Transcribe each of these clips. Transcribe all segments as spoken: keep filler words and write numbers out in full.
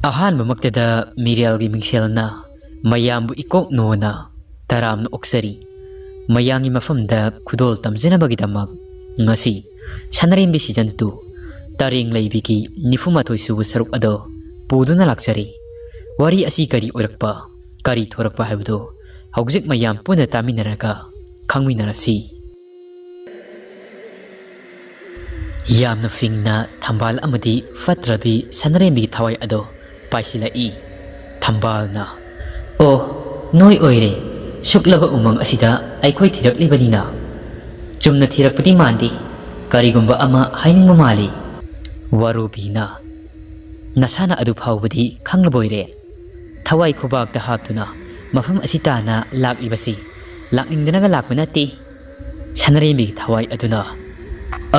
ꯑꯍꯥꯟꯕꯃꯛꯇꯗ ꯃꯤꯔꯦꯜꯒꯤ ꯃꯤꯡꯁꯦꯜꯅ ꯃꯌꯥꯝꯕꯨ ꯏꯀꯣꯛ ꯅꯣꯅ ꯇꯔꯥꯝꯅ ꯑꯣꯛꯆꯔꯤ꯫ ꯃꯌꯥꯝꯒꯤ ꯃꯐꯝꯗ ꯈꯨꯗꯣꯜ ꯇꯝꯖꯅꯕꯒꯤꯗꯃꯛ ꯉꯁꯤ ꯁꯅꯔꯦꯝꯕꯤ season two ꯇꯔꯦꯡ ꯂꯩꯕꯤꯒꯤ ꯅꯤꯐꯨ ꯃꯥꯊꯣꯏ ꯁꯨꯕ ꯁꯔꯨꯛ ꯑꯗꯣ ꯄꯨꯗꯨꯅ ꯂꯥꯛꯆꯔꯤ꯫ ꯋꯥꯔꯤ ꯑꯁꯤ ꯀꯔꯤ ꯑꯣꯏꯔꯛꯄ, ꯀꯔꯤ ꯊꯣꯔꯛꯄ ꯍꯥꯏꯕꯗꯨ ꯍꯧꯖꯤꯛ ꯃꯌꯥꯝ ꯄꯨꯟꯅ ꯇꯥꯃꯤꯟꯅꯔꯒ ꯈꯪꯃꯤꯟꯅꯔꯁꯤ꯫ ꯌꯥꯝꯅ ꯐꯤꯡꯅ ꯊꯝꯕꯥꯜ ꯑꯃꯗꯤ ꯐꯠꯇ꯭ꯔꯕꯤ ꯁꯅꯔꯦꯝꯕꯤꯒꯤ ꯊꯋꯥꯏ ꯑꯗꯣ ꯄꯥꯏꯁꯤꯜꯂꯛꯏ꯫ ꯊꯝꯕꯥꯜꯅ, "ꯑꯣ, ꯅꯣꯏ ꯑꯣꯏꯔꯦ꯫ ꯁꯨꯛꯂꯕ ꯎꯃꯪ ꯑꯁꯤꯗ ꯑꯩꯈꯣꯏ ꯊꯤꯔꯛꯂꯤꯕꯅꯤꯅ꯫ ꯆꯨꯝꯅ ꯊꯤꯔꯛꯄꯗꯤ ꯃꯥꯟꯗꯦ꯫ ꯀꯔꯤꯒꯨꯝꯕ ꯑꯃ ꯍꯥꯏꯅꯤꯡꯕ ꯃꯥꯜꯂꯤ꯫" ꯋꯥꯔꯨꯕꯤꯅ, "ꯅꯁꯥꯅ ꯑꯗꯨ ꯐꯥꯎꯕꯗꯤ ꯈꯪꯂꯕꯣꯏꯔꯦ꯫ ꯊꯋꯥꯏ ꯈꯨꯕꯥꯛꯇ ꯍꯥꯞꯇꯨꯅ ꯃꯐꯝ ꯑꯁꯤ ꯇꯥꯅ ꯂꯥꯛꯂꯤꯕꯁꯤ ꯂꯥꯛꯅꯤꯡꯗꯅꯒ ꯂꯥꯛꯄ ꯅꯠꯇꯦ꯫" ꯁꯅꯔꯦꯝꯕꯤꯒꯤ ꯊꯋꯥꯏ ꯑꯗꯨꯅ,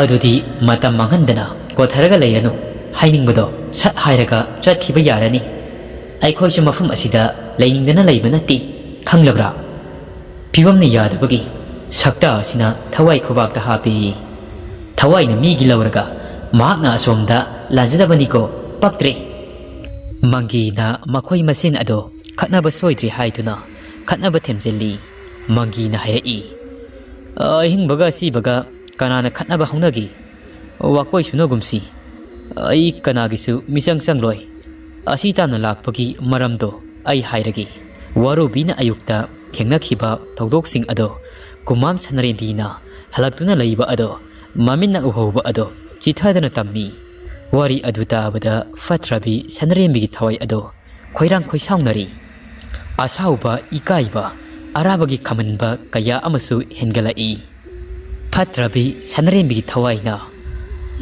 "ꯑꯗꯨꯗꯤ ꯃꯇꯝ ꯃꯥꯡꯍꯟꯗꯅ ꯀꯣꯊꯔꯒ ꯂꯩꯔꯅꯨ꯫ ꯍꯥꯏꯅꯤꯡꯕꯗꯣ ꯁꯠ ꯍꯥꯏꯔꯒ ꯆꯠꯈꯤꯕ ꯌꯥꯔꯅꯤ꯫ ꯑꯩꯈꯣꯏꯁꯨ ꯃꯐꯝ ꯑꯁꯤꯗ ꯂꯩꯅꯤꯡꯗꯅ ꯂꯩꯕ ꯅꯠꯇꯦ, ꯈꯪꯂꯕ꯭ꯔꯥ? ꯐꯤꯕꯝꯅ ꯌꯥꯗꯕꯒꯤ ꯁꯛꯇ ꯑꯁꯤꯅ ꯊꯋꯥꯏ ꯈꯨꯕꯥꯛꯇ ꯍꯥꯞꯄꯤ꯫ ꯊꯋꯥꯏꯅ ꯃꯤꯒꯤ ꯂꯧꯔꯒ ꯃꯍꯥꯛꯅ ꯑꯁꯣꯝꯗ ꯂꯥꯟꯖꯗꯕꯅꯤꯀꯣ, ꯄꯛꯇ꯭ꯔꯦ꯫" ꯃꯪꯒꯤꯅ ꯃꯈꯣꯏ ꯃꯁꯦꯟ ꯑꯗꯣ ꯈꯠꯅꯕ ꯁꯣꯏꯗ꯭ꯔꯦ ꯍꯥꯏꯗꯨꯅ ꯈꯠꯅꯕ ꯊꯦꯝꯖꯤꯜꯂꯤ꯫ ꯃꯪꯒꯤꯅ ꯍꯥꯏꯔꯛꯏ, "ꯑꯍꯤꯡꯕꯒ ꯑꯁꯤꯕꯒ ꯀꯅꯥꯅ ꯈꯠꯅꯕ ꯍꯧꯅꯒꯦ? ꯋꯥꯀꯣꯏ ꯁꯨꯅꯒꯨꯝꯁꯤ꯫ ꯑꯩ ꯀꯅꯥꯒꯤꯁꯨ ꯃꯤꯆꯪ ꯆꯪꯂꯣꯏ꯫ ꯑꯁꯤ ꯇꯥꯟꯅ ꯂꯥꯛꯄꯒꯤ ꯃꯔꯝꯗꯣ ꯑꯩ ꯍꯥꯏꯔꯒꯦ꯫" ꯋꯥꯔꯨꯕꯤꯅ ꯑꯌꯨꯛꯇ ꯊꯦꯡꯅꯈꯤꯕ ꯊꯧꯗꯣꯛꯁꯤꯡ ꯑꯗꯣ ꯀꯨꯃꯥꯝ ꯁꯅꯔꯦꯝꯕꯤꯅ ꯍꯜꯂꯛꯇꯨꯅ ꯂꯩꯕ ꯑꯗꯣ ꯃꯃꯤꯠꯅ ꯎꯍꯧꯕ ꯑꯗꯣ ꯆꯤꯊꯗꯅ ꯇꯝꯃꯤ꯫ ꯋꯥꯔꯤ ꯑꯗꯨ ꯇꯥꯕꯗ ꯐꯠꯇ꯭ꯔꯕꯤ ꯁꯅꯔꯦꯝꯕꯤꯒꯤ ꯊꯋꯥꯏ ꯑꯗꯣ ꯈꯣꯏꯔꯥꯡ ꯈꯣꯏꯁꯥꯎꯅꯔꯤ꯫ ꯑꯁꯥꯎꯕ, ꯏꯀꯥꯏꯕ, ꯑꯔꯥꯕꯒꯤ ꯈꯝꯍꯟꯕ ꯀꯌꯥ ꯑꯃꯁꯨ ꯍꯦꯟꯒꯠꯂꯛꯏ꯫ ꯐꯠꯇ꯭ꯔꯕꯤ ꯁꯅꯔꯦꯝꯕꯤꯒꯤ ꯊꯋꯥꯏꯅ,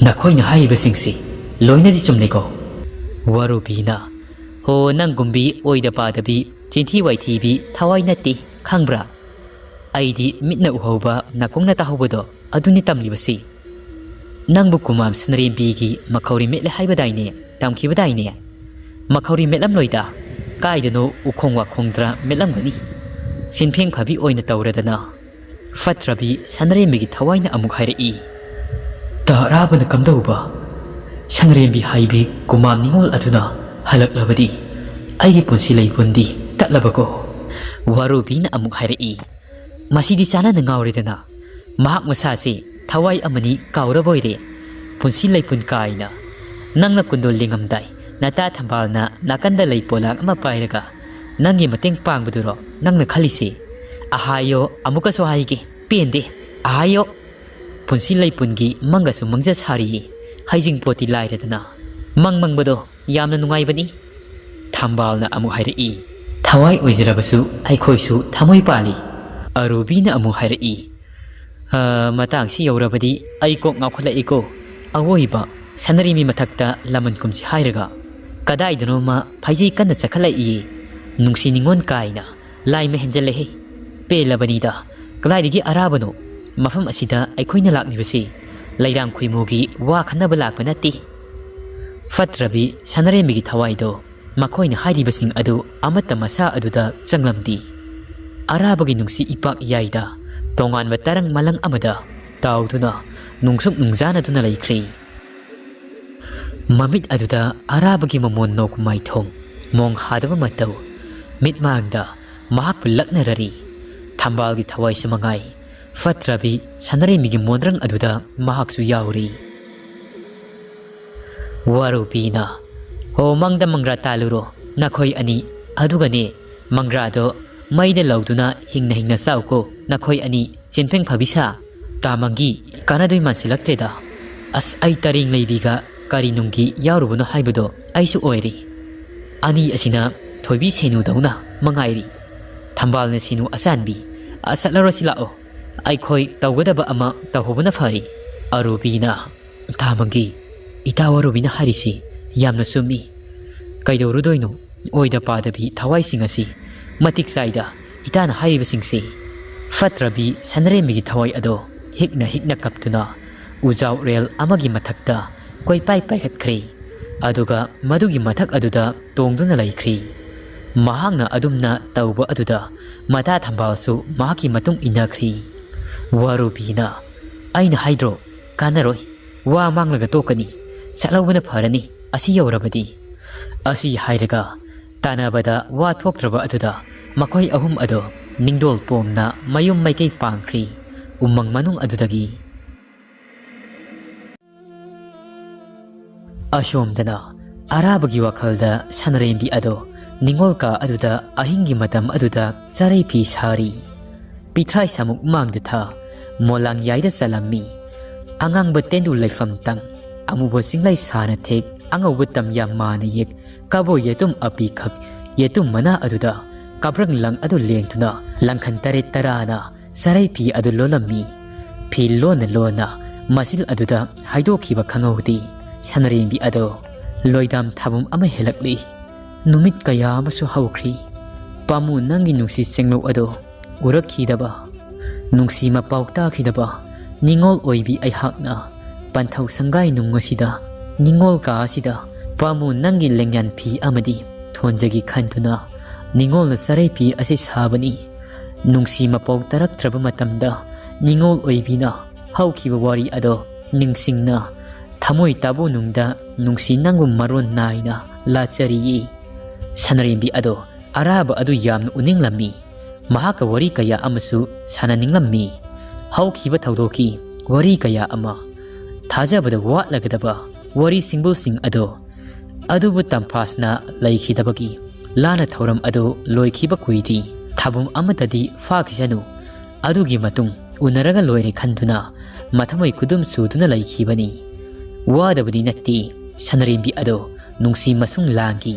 "ꯅꯈꯣꯏꯅ ꯍꯥꯏꯔꯤꯕꯁꯤꯡꯁꯤ ꯂꯣꯏꯅꯗꯤ ꯆꯨꯝꯂꯦꯀꯣ?" ꯋꯥꯔꯨꯕꯤꯅ, "ꯍꯣ, ꯅꯪꯒꯨꯝꯕꯤ ꯑꯣꯏꯗ ꯄꯥꯗꯕꯤ, ꯆꯤꯟꯊꯤ ꯋꯥꯏꯊꯤꯕꯤ ꯊꯋꯥꯏ ꯅꯠꯇꯦ, ꯈꯪꯕ꯭ꯔꯥ? ꯑꯩꯗꯤ ꯃꯤꯠꯅ ꯎꯍꯧꯕ, ꯅꯥꯀꯣꯡꯅ ꯇꯥꯍꯧꯕꯗꯣ ꯑꯗꯨꯅꯤ ꯇꯝꯂꯤꯕꯁꯤ꯫ ꯅꯪꯕꯨ ꯀꯨꯃꯥꯝ ꯁꯅꯔꯦꯝꯕꯤꯒꯤ ꯃꯈꯧꯔꯤ ꯃꯦꯠꯂꯦ ꯍꯥꯏꯕꯗꯥꯏꯅꯦ, ꯇꯝꯈꯤꯕꯗꯥꯏꯅꯦ? ꯃꯈꯧꯔꯤ ꯃꯦꯠꯂꯝꯂꯣꯏꯗ, ꯀꯥꯏꯗꯅꯣ ꯎꯈꯣꯡ ꯋꯥꯈꯣꯡꯗ꯭ꯔ ꯃꯦꯠꯂꯝꯒꯅꯤ꯫" ꯁꯤꯟꯐꯦꯡ ꯐꯕꯤ ꯑꯣꯏꯅ ꯇꯧꯔꯗꯅ ꯐꯠꯇ꯭ꯔꯕꯤ ꯁꯅꯔꯦꯝꯕꯤꯒꯤ ꯊꯋꯥꯏꯅ ꯑꯃꯨꯛ ꯍꯥꯏꯔꯛꯏ, "ꯇꯔꯥꯕꯅ ꯀꯝꯗꯧꯕ? ꯁꯅꯔꯦꯝꯕꯤ ꯍꯥꯏꯕꯤ ꯀꯨꯃꯥꯝ ꯅꯤꯉꯣꯜ ꯑꯗꯨꯅ "ꯍꯜꯂꯛꯂꯕꯗꯤ ꯑꯩꯒꯤ ꯄꯨꯟꯁꯤ ꯂꯩꯄꯨꯟꯗꯤ ꯇꯠꯂꯕꯀꯣ?" ꯋꯥꯔꯨꯕꯤꯅ ꯑꯃꯨꯛ ꯍꯥꯏꯔꯛꯏ꯫ ꯃꯁꯤꯗꯤ ꯆꯥꯟꯅꯅ ꯉꯥꯎꯔꯦꯗꯅ꯫ ꯃꯍꯥꯛ ꯃꯁꯥꯁꯤ ꯊꯋꯥꯏ ꯑꯃꯅꯤ ꯀꯥꯎꯔꯕꯣꯏꯔꯦ꯫ ꯄꯨꯟꯁꯤ ꯂꯩꯄꯨꯟ ꯀꯥꯏꯅ꯫ ꯅꯪꯅ ꯀꯨꯟꯗꯣ ꯂꯦꯡꯉꯝꯗꯥꯏ, ꯅꯇꯥ ꯊꯝꯕꯥꯜꯅ ꯅꯥꯀꯟꯗ ꯂꯩ ꯄꯣꯂꯥꯡ ꯑꯃ ꯄꯥꯏꯔꯒ ꯅꯪꯒꯤ ꯃꯇꯦꯡ ꯄꯥꯡꯕꯗꯨꯔꯣ ꯅꯪꯅ ꯈꯜꯂꯤꯁꯤ? ꯑꯍꯥꯏꯌꯣ, ꯑꯃꯨꯛꯀꯁꯨ ꯍꯥꯏꯒꯦ, ꯄꯦꯟꯗꯦ꯫ ꯑꯍꯥꯏꯌꯣ꯫ ꯄꯨꯟꯁꯤ ꯂꯩꯄꯨꯟꯒꯤ ꯃꯪꯒꯁꯨ ꯃꯪꯖ ꯁꯥꯔꯤꯌꯦ꯫ ꯍꯩꯖꯤꯡꯄꯣꯠꯇꯤ ꯂꯥꯏꯔꯗꯅ꯫ ꯃꯪ ꯃꯪꯕꯗꯣ ꯌꯥꯝꯅ ꯅꯨꯡꯉꯥꯏꯕꯅꯤ꯫ ꯊꯝꯕꯥꯜꯅ ꯑꯃꯨꯛ ꯍꯥꯏꯔꯛꯏ꯫ "ꯊꯋꯥꯏ ꯑꯣꯏꯖꯔꯕꯁꯨ ꯑꯩꯈꯣꯏꯁꯨ ꯊꯃꯣꯏ ꯄꯥꯜꯂꯤ꯫" ꯑꯔꯨꯕꯤꯅ ꯑꯃꯨꯛ ꯍꯥꯏꯔꯛꯏ꯫ "ꯑ, ꯃꯇꯥꯡꯁꯤ ꯌꯧꯔꯕꯗꯤ ꯑꯩ ꯀꯣꯛ ꯉꯥꯎꯈꯠꯂꯛꯏꯀꯣ꯫ ꯑꯋꯣꯏꯕ ꯁꯅꯔꯤꯃꯤ ꯃꯊꯛꯇ ꯂꯃꯟ ꯀꯨꯝꯁꯤ ꯍꯥꯏꯔꯒ ꯀꯗꯥꯏꯗꯅꯣꯃ ꯐꯩꯖꯩ ꯀꯟꯅ ꯆꯠꯈꯠꯂꯛꯏꯌꯦ꯫ ꯅꯨꯡꯁꯤ ꯅꯤꯉꯣꯟ ꯀꯥꯏꯅ꯫ ꯂꯥꯏꯃ ꯍꯦꯟꯖꯜꯂꯦꯍꯦ꯫ ꯄꯦꯜꯂꯕꯅꯤꯗ꯫ ꯀꯗꯥꯏꯗꯒꯤ ꯑꯔꯥꯕꯅꯣ? ꯃꯐꯝ ꯑꯁꯤꯗ ꯑꯩꯈꯣꯏꯅ ꯂꯥꯛꯂꯤꯕꯁꯤ ꯂꯩꯔꯥꯡ ꯈꯨꯏꯃꯨꯒꯤ ꯋꯥ ꯈꯟꯅꯕ ꯂꯥꯛꯄ ꯅꯠꯇꯦ꯫" ꯐꯠꯇ꯭ꯔꯕꯤ ꯁꯅꯔꯦꯝꯕꯤꯒꯤ ꯊꯋꯥꯏꯗꯣ ꯃꯈꯣꯏꯅ ꯍꯥꯏꯔꯤꯕꯁꯤꯡ ꯑꯗꯨ ꯑꯃꯠꯇ ꯃꯁꯥ ꯑꯗꯨꯗ ꯆꯪꯂꯝꯗꯦ꯫ ꯑꯔꯥꯕꯒꯤ ꯅꯨꯡꯁꯤ ꯏꯄꯥꯛ ꯏꯌꯥꯏꯗ ꯇꯣꯉꯥꯟꯕ ꯇꯔꯪ ꯃꯂꯪ ꯑꯃꯗ ꯇꯥꯎꯗꯨꯅ ꯅꯨꯡꯁꯨꯛ ꯅꯨꯡꯖꯥꯅꯗꯨꯅ ꯂꯩꯈ꯭ꯔꯦ꯫ ꯃꯃꯤꯠ ꯑꯗꯨꯗ ꯑꯔꯥꯕꯒꯤ ꯃꯃꯣꯟ ꯅꯣꯛ ꯃꯥꯏꯊꯣꯡ, ꯃꯣꯡ ꯍꯥꯗꯕ ꯃꯇꯧ, ꯃꯤꯠꯃꯥꯡꯗ ꯃꯍꯥꯛꯄꯨ ꯂꯛꯅꯔꯔꯤ꯫ ꯊꯝꯕꯥꯜꯒꯤ ꯊꯋꯥꯏꯁꯨ ꯃꯉꯥꯏ, ꯐꯠꯇ꯭ꯔꯕꯤ ꯁꯅꯔꯩꯃꯤꯒꯤ ꯃꯣꯟꯗ꯭ꯔꯪ ꯑꯗꯨꯗ ꯃꯍꯥꯛꯁꯨ ꯌꯥꯎꯔꯤ꯫ ꯋꯥꯔꯨꯕꯤꯅ, "ꯍꯣ, ꯃꯪꯗ ꯃꯪꯒ꯭ꯔꯥ ꯇꯥꯜꯂꯨꯔꯣ ꯅꯈꯣꯏ ꯑꯅꯤ꯫ ꯑꯗꯨꯒꯅꯦ, ꯃꯪꯒ꯭ꯔꯥꯗꯣ ꯃꯩꯗ ꯂꯧꯗꯨꯅ ꯍꯤꯡꯅ ꯍꯤꯡꯅ ꯆꯥꯎꯀꯣ ꯅꯈꯣꯏ ꯑꯅꯤ꯫ ꯆꯤꯟꯐꯦꯡ ꯐꯕꯤ ꯁꯥ, ꯇꯥ ꯃꯪꯒꯤ, ꯀꯥꯟꯅꯗꯣꯏ ꯃꯥꯟꯁꯤꯜꯂꯛꯇ꯭ꯔꯦꯗ꯫ ꯑꯁ, ꯑꯩ ꯇꯔꯦꯡ ꯂꯩꯕꯤꯒ ꯀꯔꯤ ꯅꯨꯡꯒꯤ ꯌꯥꯎꯔꯨꯕꯅꯣ ꯍꯥꯏꯕꯗꯣ ꯑꯩꯁꯨ ꯑꯣꯏꯔꯦ꯫ ꯑꯅꯤ ꯑꯁꯤꯅ ꯊꯣꯏꯕꯤ ꯁꯦꯅꯨꯗꯧꯅ ꯃꯉꯥꯏꯔꯤ꯫ ꯊꯝꯕꯥꯜꯅ ꯁꯦꯅꯨ ꯑꯆꯥꯟꯕꯤ꯫ ꯑ, ꯆꯠꯂꯔꯣꯁꯤ ꯂꯥꯛꯑꯣ꯫ ꯑꯩꯈꯣꯏ ꯇꯧꯒꯗꯕ ꯑꯃ ꯇꯧꯍꯧꯕꯅ ꯐꯔꯤ꯫" ꯑꯔꯨꯕꯤꯅ, "ꯇꯥ ꯃꯪꯒꯤ, ꯏꯇꯥ ꯋꯥꯔꯨꯕꯤꯅ ꯍꯥꯏꯔꯤꯁꯤ ꯌꯥꯝꯅ ꯆꯨꯝꯃꯤ꯫ ꯀꯩꯗꯧꯔꯨꯗꯣꯏꯅꯣ? ꯑꯣꯏꯗ ꯄꯥꯗꯕꯤ ꯊꯋꯥꯏꯁꯤꯡ ꯑꯁꯤ ꯃꯇꯤꯛ ꯆꯥꯏꯗ ꯏꯇꯥꯅ ꯍꯥꯏꯔꯤꯕꯁꯤꯡꯁꯤ꯫" ꯐꯠꯇ꯭ꯔꯕꯤ ꯁꯅꯔꯦꯝꯕꯤꯒꯤ ꯊꯋꯥꯏ ꯑꯗꯣ ꯍꯤꯛꯅ ꯍꯤꯛꯅ ꯀꯞꯇꯨꯅ ꯎꯖꯥꯎ ꯔꯦꯜ ꯑꯃꯒꯤ ꯃꯊꯛꯇ ꯀꯣꯏꯄꯥꯏ ꯄꯥꯏꯈꯠꯈ꯭ꯔꯦ꯫ ꯑꯗꯨꯒ ꯃꯗꯨꯒꯤ ꯃꯊꯛ ꯑꯗꯨꯗ ꯇꯣꯡꯗꯨꯅ ꯂꯩꯈ꯭ꯔꯦ꯫ ꯃꯍꯥꯛꯅ ꯑꯗꯨꯝꯅ ꯇꯧꯕ ꯑꯗꯨꯗ ꯃꯇꯥ ꯊꯝꯕꯥꯜꯁꯨ ꯃꯍꯥꯛꯀꯤ ꯃꯇꯨꯡ ꯏꯟꯅꯈ꯭ꯔꯦ꯫ ꯋꯥꯔꯨꯕꯤꯅ, "ꯑꯩꯅ ꯍꯥꯏꯗ꯭ꯔꯣ, ꯀꯥꯟꯅꯔꯣꯏ꯫ ꯋꯥ ꯃꯥꯡꯂꯒ ꯇꯣꯛꯀꯅꯤ꯫ ꯆꯠꯍꯧꯕꯅ ꯐꯔꯅꯤ, ꯑꯁꯤ ꯌꯧꯔꯕꯗꯤ꯫" ꯑꯁꯤ ꯍꯥꯏꯔꯒ ꯇꯥꯟꯅꯕꯗ ꯋꯥ ꯊꯣꯛꯇ꯭ꯔꯕ ꯑꯗꯨꯗ ꯃꯈꯣꯏ ꯑꯍꯨꯝ ꯑꯗꯨ ꯅꯤꯡꯗꯣꯜ ꯄꯣꯝꯅ ꯃꯌꯨꯝ ꯃꯥꯏꯀꯩ ꯄꯥꯡꯈ꯭ꯔꯤ꯫ ꯎꯃꯪ ꯃꯅꯨꯡ ꯑꯗꯨꯗꯒꯤ ꯑꯁꯣꯝꯗꯅ ꯑꯔꯥꯕꯒꯤ ꯋꯥꯈꯜꯗ ꯁꯅꯔꯦꯝꯕꯤ ꯑꯗꯣ ꯅꯤꯡꯉꯣꯜ ꯀꯥ ꯑꯗꯨꯗ ꯑꯍꯤꯡꯒꯤ ꯃꯇꯝ ꯑꯗꯨꯗ ꯆꯔꯩ ꯐꯤ ꯁꯥꯔꯤ꯫ ꯄꯤꯊ꯭ꯔꯥꯏ ꯁꯥꯃꯨꯛ ꯃꯥꯡꯗ ꯊꯥ ꯃꯣꯂꯥꯡ ꯌꯥꯏꯗ ꯆꯠꯂꯝꯃꯤ꯫ ꯑꯉꯥꯡꯕ ꯇꯦꯟꯗꯨ ꯂꯩꯐꯝ ꯇꯪ, ꯑꯃꯨꯕ ꯆꯤꯡꯂꯩ ꯁꯥꯅ ꯊꯦꯛ, ꯑꯉꯧꯕ ꯇꯝꯌꯥ ꯃꯥꯅ ꯌꯦꯛ, ꯀꯕꯣ ꯌꯦꯇꯨꯝ ꯑꯄꯤꯈꯛ, ꯌꯦꯇꯨꯝ ꯃꯅꯥ ꯑꯗꯨꯗ ꯀꯕ꯭ꯔꯪ ꯂꯪ ꯑꯗꯨ ꯂꯦꯡꯗꯨꯅ ꯂꯪꯈꯟ ꯇꯔꯦꯠ ꯇꯔꯥꯅ ꯆꯔꯩ ꯐꯤ ꯑꯗꯨ ꯂꯣꯜꯂꯝꯃꯤ꯫ ꯐꯤ ꯂꯣꯟꯅ ꯂꯣꯟꯅ ꯃꯆꯤꯜ ꯑꯗꯨꯗ ꯍꯥꯏꯗꯣꯛꯈꯤꯕ ꯈꯪꯍꯧꯗꯦ꯫ ꯁꯅꯔꯦꯝꯕꯤ ꯑꯗꯣ ꯂꯣꯏꯗꯥꯝ ꯊꯥꯕꯨꯝ ꯑꯃ ꯍꯦꯜꯂꯛꯂꯤ꯫ ꯅꯨꯃꯤꯠ ꯀꯌꯥ ꯑꯃꯁꯨ ꯍꯧꯈ꯭ꯔꯤ꯫ ꯄꯥꯃꯨ ꯅꯪꯒꯤ ꯅꯨꯡꯁꯤ ꯆꯦꯡꯂꯧ ꯑꯗꯣ ꯎꯔꯛꯈꯤꯗꯕ, ꯅꯨꯡꯁꯤ ꯃꯄꯥꯎ ꯇꯥꯈꯤꯗꯕ ꯅꯤꯡꯉꯣꯜ ꯑꯣꯏꯕꯤ ꯑꯩꯍꯥꯛꯅ ꯄꯟꯊꯧ ꯁꯪꯒꯥꯏ ꯅꯨꯡ ꯑꯁꯤꯗ, ꯅꯤꯡꯉꯣꯜ ꯀꯥ ꯑꯁꯤꯗ ꯄꯥꯃꯨ ꯅꯪꯒꯤ ꯂꯦꯡꯌꯥꯟ ꯐꯤ ꯑꯃꯗꯤ ꯊꯣꯟꯖꯒꯤ ꯈꯟꯗꯨꯅ ꯅꯤꯡꯉꯣꯜꯅ ꯆꯔꯩ ꯐꯤ ꯑꯁꯤ ꯁꯥꯕꯅꯤ꯫ ꯅꯨꯡꯁꯤ ꯃꯄꯥꯎ ꯇꯥꯔꯛꯇ꯭ꯔꯕ ꯃꯇꯝꯗ ꯅꯤꯡꯉꯣꯜ ꯑꯣꯏꯕꯤꯅ ꯍꯧꯈꯤꯕ ꯋꯥꯔꯤ ꯑꯗꯣ ꯅꯤꯡꯁꯤꯡꯅ ꯊꯃꯣꯏ ꯇꯥꯕꯨ ꯅꯨꯡꯗ ꯅꯨꯡꯁꯤ ꯅꯪꯕꯨ ꯃꯔꯣꯟ ꯅꯥꯏꯅ ꯂꯥꯠꯆꯔꯤꯌꯦ꯫ ꯁꯅꯔꯦꯝꯕꯤ ꯑꯗꯣ ꯑꯔꯥꯕ ꯑꯗꯨ ꯌꯥꯝꯅ ꯎꯅꯤꯡꯂꯝꯃꯤ꯫ ꯃꯍꯥꯛꯀ ꯋꯥꯔꯤ ꯀꯌꯥ ꯑꯃꯁꯨ ꯁꯥꯟꯅꯅꯤꯡꯂꯝꯃꯤ꯫ ꯍꯧꯈꯤꯕ ꯊꯧꯗꯣꯛꯀꯤ ꯋꯥꯔꯤ ꯀꯌꯥ ꯑꯃ, ꯊꯥꯖꯕꯗ ꯋꯥꯠꯂꯒꯗꯕ ꯋꯥꯔꯤ ꯁꯤꯡꯕꯨꯜꯁꯤꯡ ꯑꯗꯣ, ꯑꯗꯨꯕꯨ ꯇꯝꯐꯥꯁꯅ ꯂꯩꯈꯤꯗꯕꯒꯤ ꯂꯥꯟꯅ ꯊꯧꯔꯝ ꯑꯗꯨ ꯂꯣꯏꯈꯤꯕ ꯀꯨꯏꯗ꯭ꯔꯤ꯫ ꯊꯥꯕꯨꯝ ꯑꯃꯗꯗꯤ ꯐꯥꯈꯤꯁꯅꯨ, ꯑꯗꯨꯒꯤ ꯃꯇꯨꯡ ꯎꯅꯔꯒ ꯂꯣꯏꯔꯦ ꯈꯟꯗꯨꯅ ꯃꯊꯃꯣꯏ ꯈꯨꯗꯨꯝ ꯁꯨꯗꯨꯅ ꯂꯩꯈꯤꯕꯅꯤ꯫ ꯋꯥꯗꯕꯗꯤ ꯅꯠꯇꯦ, ꯁꯅꯔꯦꯝꯕꯤ ꯑꯗꯣ ꯅꯨꯡꯁꯤ ꯃꯁꯨꯡ ꯂꯥꯡꯈꯤ꯫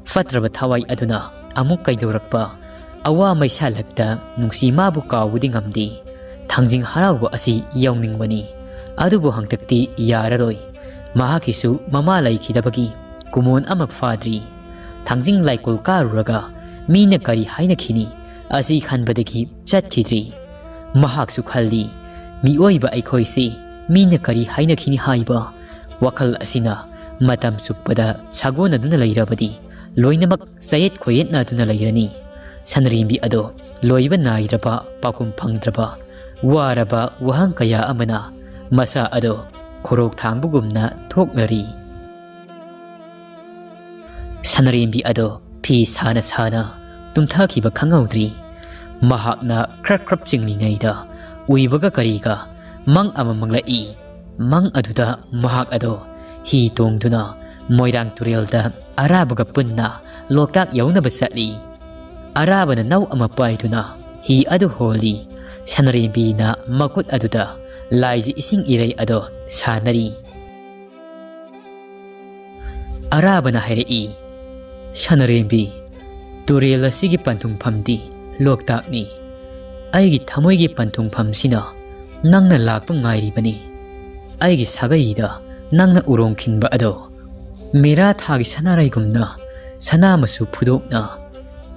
ꯐꯠꯇ꯭ꯔꯕ ꯊꯋꯥꯏ ꯑꯗꯨꯅ ꯑꯃꯨꯛ ꯀꯩꯗꯧꯔꯛꯄ? ꯑꯋꯥ ꯃꯩꯁꯥ ꯂꯛꯇ ꯅꯨꯡꯁꯤ ꯃꯥꯕꯨ ꯀꯥꯎꯕꯗꯤ ꯉꯝꯗꯦ꯫ ꯊꯥꯡꯖꯤꯡ ꯍꯔꯥꯎꯕ ꯑꯁꯤ ꯌꯥꯎꯅꯤꯡꯕꯅꯤ, ꯑꯗꯨꯕꯨ ꯍꯟꯗꯛꯇꯤ ꯌꯥꯔꯔꯣꯏ꯫ ꯃꯍꯥꯛꯀꯤꯁꯨ ꯃꯃꯥ ꯂꯩꯈꯤꯗꯕꯒꯤ ꯀꯨꯃꯣꯟ ꯑꯃ ꯐꯥꯗ꯭ꯔꯤ꯫ ꯊꯥꯡꯖꯤꯡ ꯂꯥꯏꯀꯨꯜ ꯀꯥꯔꯨꯔꯒ ꯃꯤꯅ ꯀꯔꯤ ꯍꯥꯏꯅꯈꯤꯅꯤ ꯑꯁꯤ ꯈꯟꯕꯗꯒꯤ ꯆꯠꯈꯤꯗ꯭ꯔꯤ꯫ ꯃꯍꯥꯛꯁꯨ ꯈꯜꯂꯤ, ꯃꯤꯑꯣꯏꯕ ꯑꯩꯈꯣꯏꯁꯤ ꯃꯤꯅ ꯀꯔꯤ ꯍꯥꯏꯅꯈꯤꯅꯤ ꯍꯥꯏꯕ ꯋꯥꯈꯜ ꯑꯁꯤꯅ ꯃꯇꯝ ꯆꯨꯞꯄꯗ ꯁꯥꯒꯣꯟꯅꯗꯨꯅ ꯂꯩꯔꯕꯗꯤ ꯂꯣꯏꯅꯃꯛ ꯆꯌꯦꯠ ꯈꯣꯏꯌꯦꯠꯅꯗꯨꯅ ꯂꯩꯔꯅꯤ꯫ ꯁꯅꯔꯦꯝꯕꯤ ꯑꯗꯣ ꯂꯣꯏꯕ ꯅꯥꯏꯗ꯭ꯔꯕ, ꯄꯥꯎꯈꯨꯝ ꯐꯪꯗ꯭ꯔꯕ, ꯋꯥꯔꯕ ꯋꯥꯍꯪ ꯀꯌꯥ ꯑꯃꯅ ꯃꯁꯥ ꯑꯗꯣ ꯈꯣꯔꯣꯛ ꯊꯥꯡꯕꯒꯨꯝꯅ ꯊꯣꯛꯅꯔꯤ꯫ ꯁꯅꯔꯦꯝꯕꯤ ꯑꯗꯣ ꯐꯤ ꯁꯥꯅ ꯁꯥꯅ ꯇꯨꯝꯊꯈꯤꯕ ꯈꯪꯍꯧꯗ꯭ꯔꯤ꯫ ꯃꯍꯥꯛꯅ ꯈ꯭ꯔꯞ ꯈ꯭ꯔꯞ ꯆꯤꯡꯂꯤꯉꯩꯗ ꯎꯏꯕꯒ ꯀꯔꯤꯒ ꯃꯪ ꯑꯃ ꯃꯪꯂꯛꯏ꯫ ꯃꯪ ꯑꯗꯨꯗ ꯃꯍꯥꯛ ꯑꯗꯣ ꯍꯤ ꯇꯣꯡꯗꯨꯅ ꯃꯣꯏꯔꯥꯡ ꯇꯨꯔꯦꯜꯗ ꯑꯔꯥꯕꯒ ꯄꯨꯟꯅ ꯂꯣꯛꯇꯥꯛ ꯌꯧꯅꯕ ꯆꯠꯂꯤ꯫ ꯑꯔꯥꯕꯅ ꯅꯧ ꯑꯃ ꯄꯥꯏꯗꯨꯅ ꯍꯤ ꯑꯗꯨ ꯍꯣꯜꯂꯤ꯫ ꯁꯅꯔꯦꯝꯕꯤꯅ ꯃꯈꯨꯠ ꯑꯗꯨꯗ ꯂꯥꯏꯖ ꯏꯁꯤꯡ ꯏꯔꯩ ꯑꯗꯣ ꯁꯥꯟꯅꯔꯤ꯫ ꯑꯔꯥꯕꯅ ꯍꯥꯏꯔꯛꯏ, "ꯁꯅꯔꯦꯝꯕꯤ, ꯇꯨꯔꯦꯜ ꯑꯁꯤꯒꯤ ꯄꯟꯊꯨꯡꯐꯝꯗꯤ ꯂꯣꯛꯇꯥꯛꯅꯤ꯫ ꯑꯩꯒꯤ ꯊꯃꯣꯏꯒꯤ ꯄꯟꯊꯨꯡꯐꯝꯁꯤꯅ ꯅꯪꯅ ꯂꯥꯛꯄ ꯉꯥꯏꯔꯤꯕꯅꯤ꯫ ꯑꯩꯒꯤ ꯁꯥꯒꯩꯗ ꯅꯪꯅ ꯎꯔꯣꯡ ꯈꯤꯟꯕ ꯑꯗꯣ ꯃꯦꯔꯥ ꯊꯥꯒꯤ ꯁꯅꯥꯔꯩꯒꯨꯝꯅ ꯁꯅꯥ ꯃꯆꯨ ꯐꯨꯗꯣꯛꯅ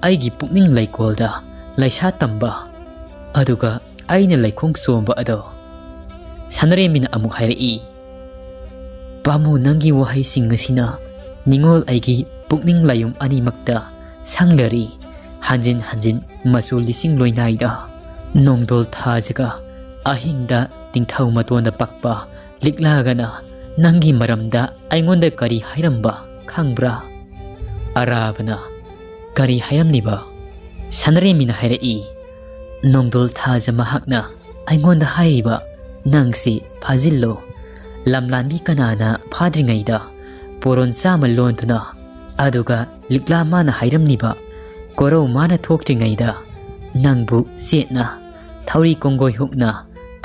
ꯑꯩꯒꯤ ꯄꯨꯛꯅꯤꯡ ꯂꯩꯀꯣꯜꯗ ꯂꯩꯁꯥ ꯇꯝꯕ, ꯑꯗꯨꯒ ꯑꯩꯅ ꯂꯩꯈꯣꯡ ꯆꯣꯝꯕ ꯑꯗꯣ꯫" ꯁꯅꯔꯦꯝꯕꯤꯅ ꯑꯃꯨꯛ ꯍꯥꯏꯔꯛꯏ, "ꯄꯥꯝꯃꯨ, ꯅꯪꯒꯤ ꯋꯥꯍꯩꯁꯤꯡ ꯑꯁꯤꯅ ꯅꯤꯡꯉꯣꯜ ꯑꯩꯒꯤ ꯄꯨꯛꯅꯤꯡ ꯂꯥꯏꯌꯨꯝ ꯑꯅꯤꯃꯛꯇ ꯁꯪꯂꯔꯤ꯫ ꯍꯟꯖꯤꯟ ꯍꯟꯖꯤꯟ ꯃꯆꯨ ꯂꯤꯁꯤꯡ ꯂꯣꯏꯅꯥꯏꯗ ꯅꯣꯡꯗꯣꯜ ꯊꯥꯖꯒ ꯑꯍꯤꯡꯗ ꯅꯤꯡꯊꯧ ꯃꯇꯣꯟꯗ ꯄꯛꯄ ꯂꯤꯛꯂꯥꯒꯅ ꯅꯪꯒꯤ ꯃꯔꯝꯗ ꯑꯩꯉꯣꯟꯗ ꯀꯔꯤ ꯍꯥꯏꯔꯝꯕ ꯈꯪꯕ꯭ꯔꯥ?" ꯑꯔꯥꯕꯅ ꯀꯔꯤ ꯍꯥꯏꯔꯝꯂꯤꯕ? ꯁꯅꯔꯦꯝꯕꯤꯅ ꯍꯥꯏꯔꯛꯏ, "ꯅꯣꯡꯗꯣꯜ ꯊꯥꯖ ꯃꯍꯥꯛꯅ ꯑꯩꯉꯣꯟꯗ ꯍꯥꯏꯔꯤꯕ, ꯅꯪꯁꯤ ꯐꯥꯖꯤꯜꯂꯣ꯫ ꯂꯝꯂꯥꯟꯕꯤ ꯀꯅꯥꯅ ꯐꯥꯗ꯭ꯔꯤꯉꯩꯗ ꯄꯣꯔꯣꯟ ꯆꯥꯝꯃ ꯂꯣꯟꯗꯨꯅ, ꯑꯗꯨꯒ ꯂꯤꯛꯂꯥ ꯃꯥꯅ ꯍꯥꯏꯔꯝꯂꯤꯕ ꯀꯣꯔꯧ ꯃꯥꯅ ꯊꯣꯛꯇ꯭ꯔꯤꯉꯩꯗ ꯅꯪꯕꯨ ꯆꯦꯠꯅ ꯊꯧꯔꯤ ꯀꯣꯡꯒꯣꯏ ꯍꯨꯛꯅ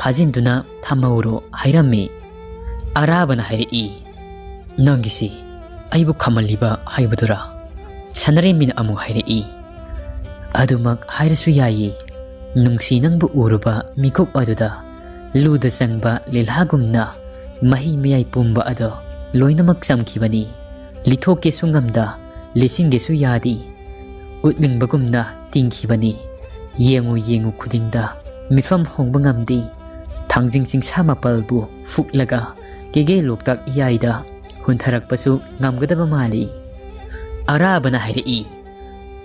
ꯐꯥꯖꯤꯟꯗꯨꯅ ꯊꯝꯍꯧꯔꯣ ꯍꯥꯏꯔꯝꯃꯤ꯫" ꯑꯔꯥꯕꯅ ꯍꯥꯏꯔꯛꯏ, "ꯅꯪꯒꯤꯁꯤ ꯑꯩꯕꯨ ꯈꯝꯍꯜꯂꯤꯕ ꯍꯥꯏꯕꯗꯨꯔꯥ?" ꯁꯅꯔꯦꯝꯕꯤꯅ ꯑꯃꯨꯛ ꯍꯥꯏꯔꯛꯏ, "ꯑꯗꯨꯃꯛ ꯍꯥꯏꯔꯁꯨ ꯌꯥꯏꯌꯦ꯫ ꯅꯨꯡꯁꯤ, ꯅꯪꯕꯨ ꯎꯔꯨꯕ ꯃꯤꯀꯨꯞ ꯑꯗꯨꯗ ꯂꯨꯗ ꯆꯪꯕ ꯂꯤꯂꯥꯒꯨꯝꯅ ꯃꯍꯤ ꯃꯌꯥꯏ ꯄꯨꯝꯕ ꯑꯗꯣ ꯂꯣꯏꯅꯃꯛ ꯆꯝꯈꯤꯕꯅꯤ꯫ ꯂꯤꯊꯣꯛꯀꯦꯁꯨ ꯉꯝꯗ, ꯂꯤꯁꯤꯟꯒꯦꯁꯨ ꯌꯥꯗꯦ꯫ ꯎꯠꯅꯤꯡꯕꯒꯨꯝꯅ ꯇꯤꯡꯈꯤꯕꯅꯤ꯫ ꯌꯦꯡꯉꯨ ꯌꯦꯡꯉꯨ ꯈꯨꯗꯤꯡꯗ ꯃꯤꯐꯝ ꯍꯣꯡꯕ ꯉꯝꯗꯦ꯫ ꯊꯥꯡꯖꯤꯡ ꯆꯤꯡꯁꯥ ꯃꯥꯄꯜꯕꯨ ꯐꯨꯛꯂꯒ ꯀꯦꯒꯦ ꯂꯣꯛꯇꯥꯛ ꯏꯌꯥꯏꯗ ꯍꯨꯟꯊꯔꯛꯄꯁꯨ ꯉꯝꯒꯗꯕ ꯃꯥꯜꯂꯤ꯫" ꯑꯔꯥꯕꯅ ꯍꯥꯏꯔꯛꯏ,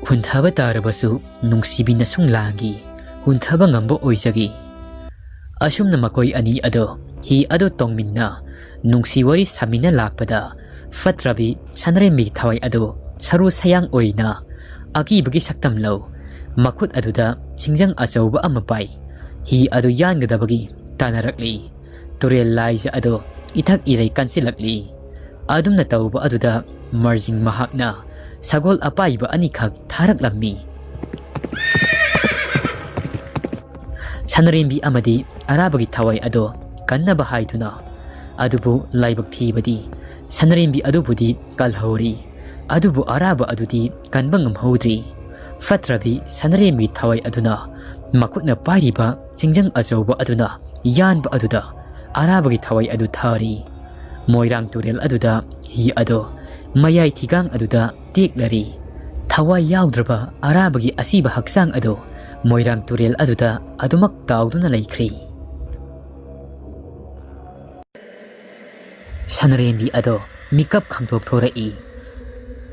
"ꯍꯨꯟꯊꯕ ꯇꯥꯔꯕꯁꯨ ꯅꯨꯡꯁꯤꯕꯤꯅ ꯁꯨꯡ ꯂꯥꯡꯒꯤ ꯍꯨꯟꯊꯕ ꯉꯝꯕ ꯑꯣꯏꯖꯒꯦ꯫" ꯑꯁꯨꯝꯅ ꯃꯈꯣꯏ ꯑꯅꯤ ꯑꯗꯣ ꯍꯤ ꯑꯗꯨ ꯇꯣꯡꯃꯤꯟꯅ ꯅꯨꯡꯁꯤ ꯋꯥꯔꯤ ꯁꯥꯃꯤꯟꯅ ꯂꯥꯛꯄꯗ ꯐꯠꯇ꯭ꯔꯕꯤ ꯁꯅꯔꯦꯝꯕꯤꯒꯤ ꯊꯋꯥꯏ ꯑꯗꯨ ꯁꯔꯨ ꯁꯌꯥꯡ ꯑꯣꯏꯅ ꯑꯀꯤꯕꯒꯤ ꯁꯛꯇꯝ ꯂꯧ꯫ ꯃꯈꯨꯠ ꯑꯗꯨꯗ ꯁꯤꯡꯖꯪ ꯑꯆꯧꯕ ꯑꯃ ꯄꯥꯏ꯫ ꯍꯤ ꯑꯗꯨ ꯌꯥꯟꯒꯗꯕꯒꯤ ꯇꯥꯟꯅꯔꯛꯂꯤ꯫ ꯇꯨꯔꯦꯜ ꯂꯥꯏꯖ ꯑꯗꯨ ꯏꯊꯛ ꯏꯔꯩ ꯀꯟꯁꯤꯜꯂꯛꯂꯤ꯫ ꯑꯗꯨꯝꯅ ꯇꯧꯕ ꯑꯗꯨꯗ ꯃꯔꯖꯤꯡ ꯃꯍꯥꯛꯅ ꯁꯒꯣꯜ ꯑꯄꯥꯏꯕ ꯑꯅꯤꯈꯛ ꯊꯥꯔꯛꯂꯝꯃꯤ꯫ ꯁꯅꯔꯦꯝꯕꯤ ꯑꯃꯗꯤ ꯑꯔꯥꯕꯒꯤ ꯊꯋꯥꯏ ꯑꯗꯣ ꯀꯟꯅꯕ ꯍꯥꯏꯗꯨꯅ, ꯑꯗꯨꯕꯨ ꯂꯥꯏꯕꯛ ꯊꯤꯕꯗꯤ ꯁꯅꯔꯦꯝꯕꯤ ꯑꯗꯨꯕꯨꯗꯤ ꯀꯜꯍꯧꯔꯤ, ꯑꯗꯨꯕꯨ ꯑꯔꯥꯕ ꯑꯗꯨꯗꯤ ꯀꯟꯕ ꯉꯝꯍꯧꯗ꯭ꯔꯤ꯫ ꯐꯠꯇ꯭ꯔꯕꯤ ꯁꯅꯔꯦꯝꯕꯤ ꯊꯋꯥꯏ ꯑꯗꯨꯅ ꯃꯈꯨꯠꯅ ꯄꯥꯏꯔꯤꯕ ꯆꯤꯡꯖꯪ ꯑꯆꯧꯕ ꯑꯗꯨꯅ ꯌꯥꯟꯕ ꯑꯗꯨꯗ ꯑꯔꯥꯕꯒꯤ ꯊꯋꯥꯏ ꯑꯗꯨ ꯊꯥꯔꯤ꯫ ꯃꯣꯏꯔꯥꯡ ꯇꯨꯔꯦꯜ ꯑꯗꯨꯗ ꯍꯤ ꯑꯗꯣ ꯃꯌꯥꯏ ꯊꯤꯒꯥꯡ ꯑꯗꯨꯗ ꯇꯦꯛꯂꯔꯤ꯫ ꯊꯋꯥꯏ ꯌꯥꯎꯗ꯭ꯔꯕ ꯑꯔꯥꯕꯒꯤ ꯑꯁꯤꯕ ꯍꯛꯆꯥꯡ ꯑꯗꯨ ꯃꯣꯏꯔꯥꯡ ꯇꯨꯔꯦꯜ ꯑꯗꯨꯗ ꯑꯗꯨꯃꯛ ꯇꯥꯎꯗꯨꯅ ꯂꯩꯈ꯭ꯔꯤ꯫ ꯁꯅꯔꯦꯝꯕꯤ ꯑꯗꯣ ꯃꯤꯀꯞ ꯈꯪꯗꯣꯛꯊꯣꯔꯛꯏ꯫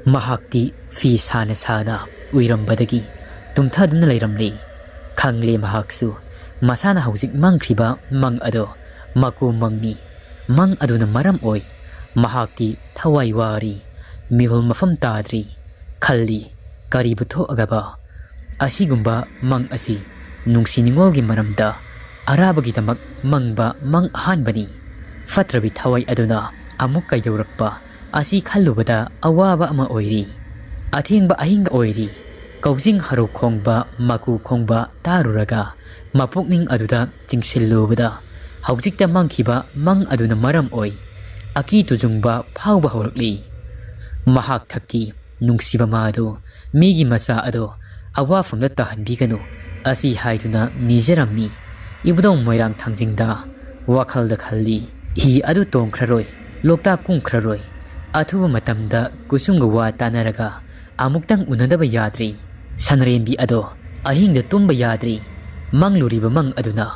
ꯃꯍꯥꯛꯇꯤ ꯐꯤ ꯁꯥꯅ ꯁꯥꯅ ꯎꯏꯔꯝꯕꯗꯒꯤ ꯇꯨꯝꯊꯗꯨꯅ ꯂꯩꯔꯝꯂꯦ꯫ ꯈꯪꯂꯦ ꯃꯍꯥꯛꯁꯨ ꯃꯁꯥꯅ ꯍꯧꯖꯤꯛ ꯃꯪꯈ꯭ꯔꯤꯕ ꯃꯪ ꯑꯗꯣ ꯃꯀꯨ ꯃꯪꯅꯤ꯫ ꯃꯪ ꯑꯗꯨꯅ ꯃꯔꯝ ꯑꯣꯏ ꯃꯍꯥꯛꯇꯤ ꯊꯋꯥꯏ ꯋꯥꯔꯤ, ꯃꯤꯍꯨꯜ ꯃꯐꯝ ꯇꯥꯗ꯭ꯔꯤ꯫ ꯈꯜꯂꯤ, ꯀꯔꯤꯕꯨ ꯊꯣꯛꯑꯒꯕ? ꯑꯁꯤꯒꯨꯝꯕ ꯃꯪ ꯑꯁꯤ ꯅꯨꯡꯁꯤ ꯅꯤꯉꯣꯜꯒꯤ ꯃꯔꯝꯗ ꯑꯔꯥꯕꯒꯤꯗꯃꯛ ꯃꯪꯕ ꯃꯪ ꯑꯍꯥꯟꯕꯅꯤ꯫ ꯐꯠꯇ꯭ꯔꯕꯤ ꯊꯋꯥꯏ ꯑꯗꯨꯅ ꯑꯃꯨꯛ ꯀꯩꯗꯧꯔꯛꯄ ꯑꯁꯤ ꯈꯜꯂꯨꯕꯗ ꯑꯋꯥꯕ ꯑꯃ ꯑꯣꯏꯔꯤ꯫ ꯑꯊꯦꯡꯕ ꯑꯍꯤꯡ ꯑꯣꯏꯔꯤ꯫ ꯀꯧꯖꯤꯡ ꯍꯔꯧ ꯈꯣꯡꯕ, ꯃꯀꯨ ꯈꯣꯡꯕ ꯇꯥꯔꯨꯔꯒ ꯃꯄꯨꯛꯅꯤꯡ ꯑꯗꯨꯗ ꯆꯤꯡꯁꯤꯜꯂꯨꯕꯗ ꯍꯧꯖꯤꯛꯇ ꯃꯪꯈꯤꯕ ꯃꯪ ꯑꯗꯨꯅ ꯃꯔꯝ ꯑꯣꯏ ꯑꯀꯤ ꯇꯨꯖꯨꯡꯕ ꯐꯥꯎꯕ ꯍꯧꯔꯛꯂꯤ꯫ ꯃꯍꯥꯛ ꯊꯛꯀꯤ ꯅꯨꯡꯁꯤꯕ ꯃꯥꯗꯣ, ꯃꯤꯒꯤ ꯃꯆꯥ ꯑꯗꯣ ꯑꯋꯥꯐꯝꯗ ꯇꯥꯍꯟꯕꯤꯒꯅꯨ꯫ ꯑꯁꯤ ꯍꯥꯏꯗꯨꯅ ꯅꯤꯖꯔꯝꯃꯤ꯫ ꯏꯕꯨꯙꯧ ꯃꯣꯏꯔꯥꯡ ꯊꯥꯡꯖꯤꯡꯗ ꯋꯥꯈꯜꯗ ꯈꯜꯂꯤ, ꯍꯤ ꯑꯗꯨ ꯇꯣꯡꯈ꯭ꯔꯔꯣꯏ, ꯂꯣꯛꯇꯥꯛ ꯀꯨꯝꯈ꯭ꯔꯔꯣꯏ꯫ ꯑꯊꯨꯕ ꯃꯇꯝꯗ ꯀꯨꯁꯨꯝꯒ ꯋꯥ ꯇꯥꯅꯔꯒ ꯑꯃꯨꯛꯇꯪ ꯎꯅꯗꯕ ꯌꯥꯗ꯭ꯔꯤ꯫ ꯁꯅꯔꯦꯝꯕꯤ ꯑꯗꯣ ꯑꯍꯤꯡꯗ ꯇꯨꯝꯕ ꯌꯥꯗ꯭ꯔꯤ꯫ ꯃꯪꯂꯨꯔꯤꯕ ꯃꯪ ꯑꯗꯨꯅ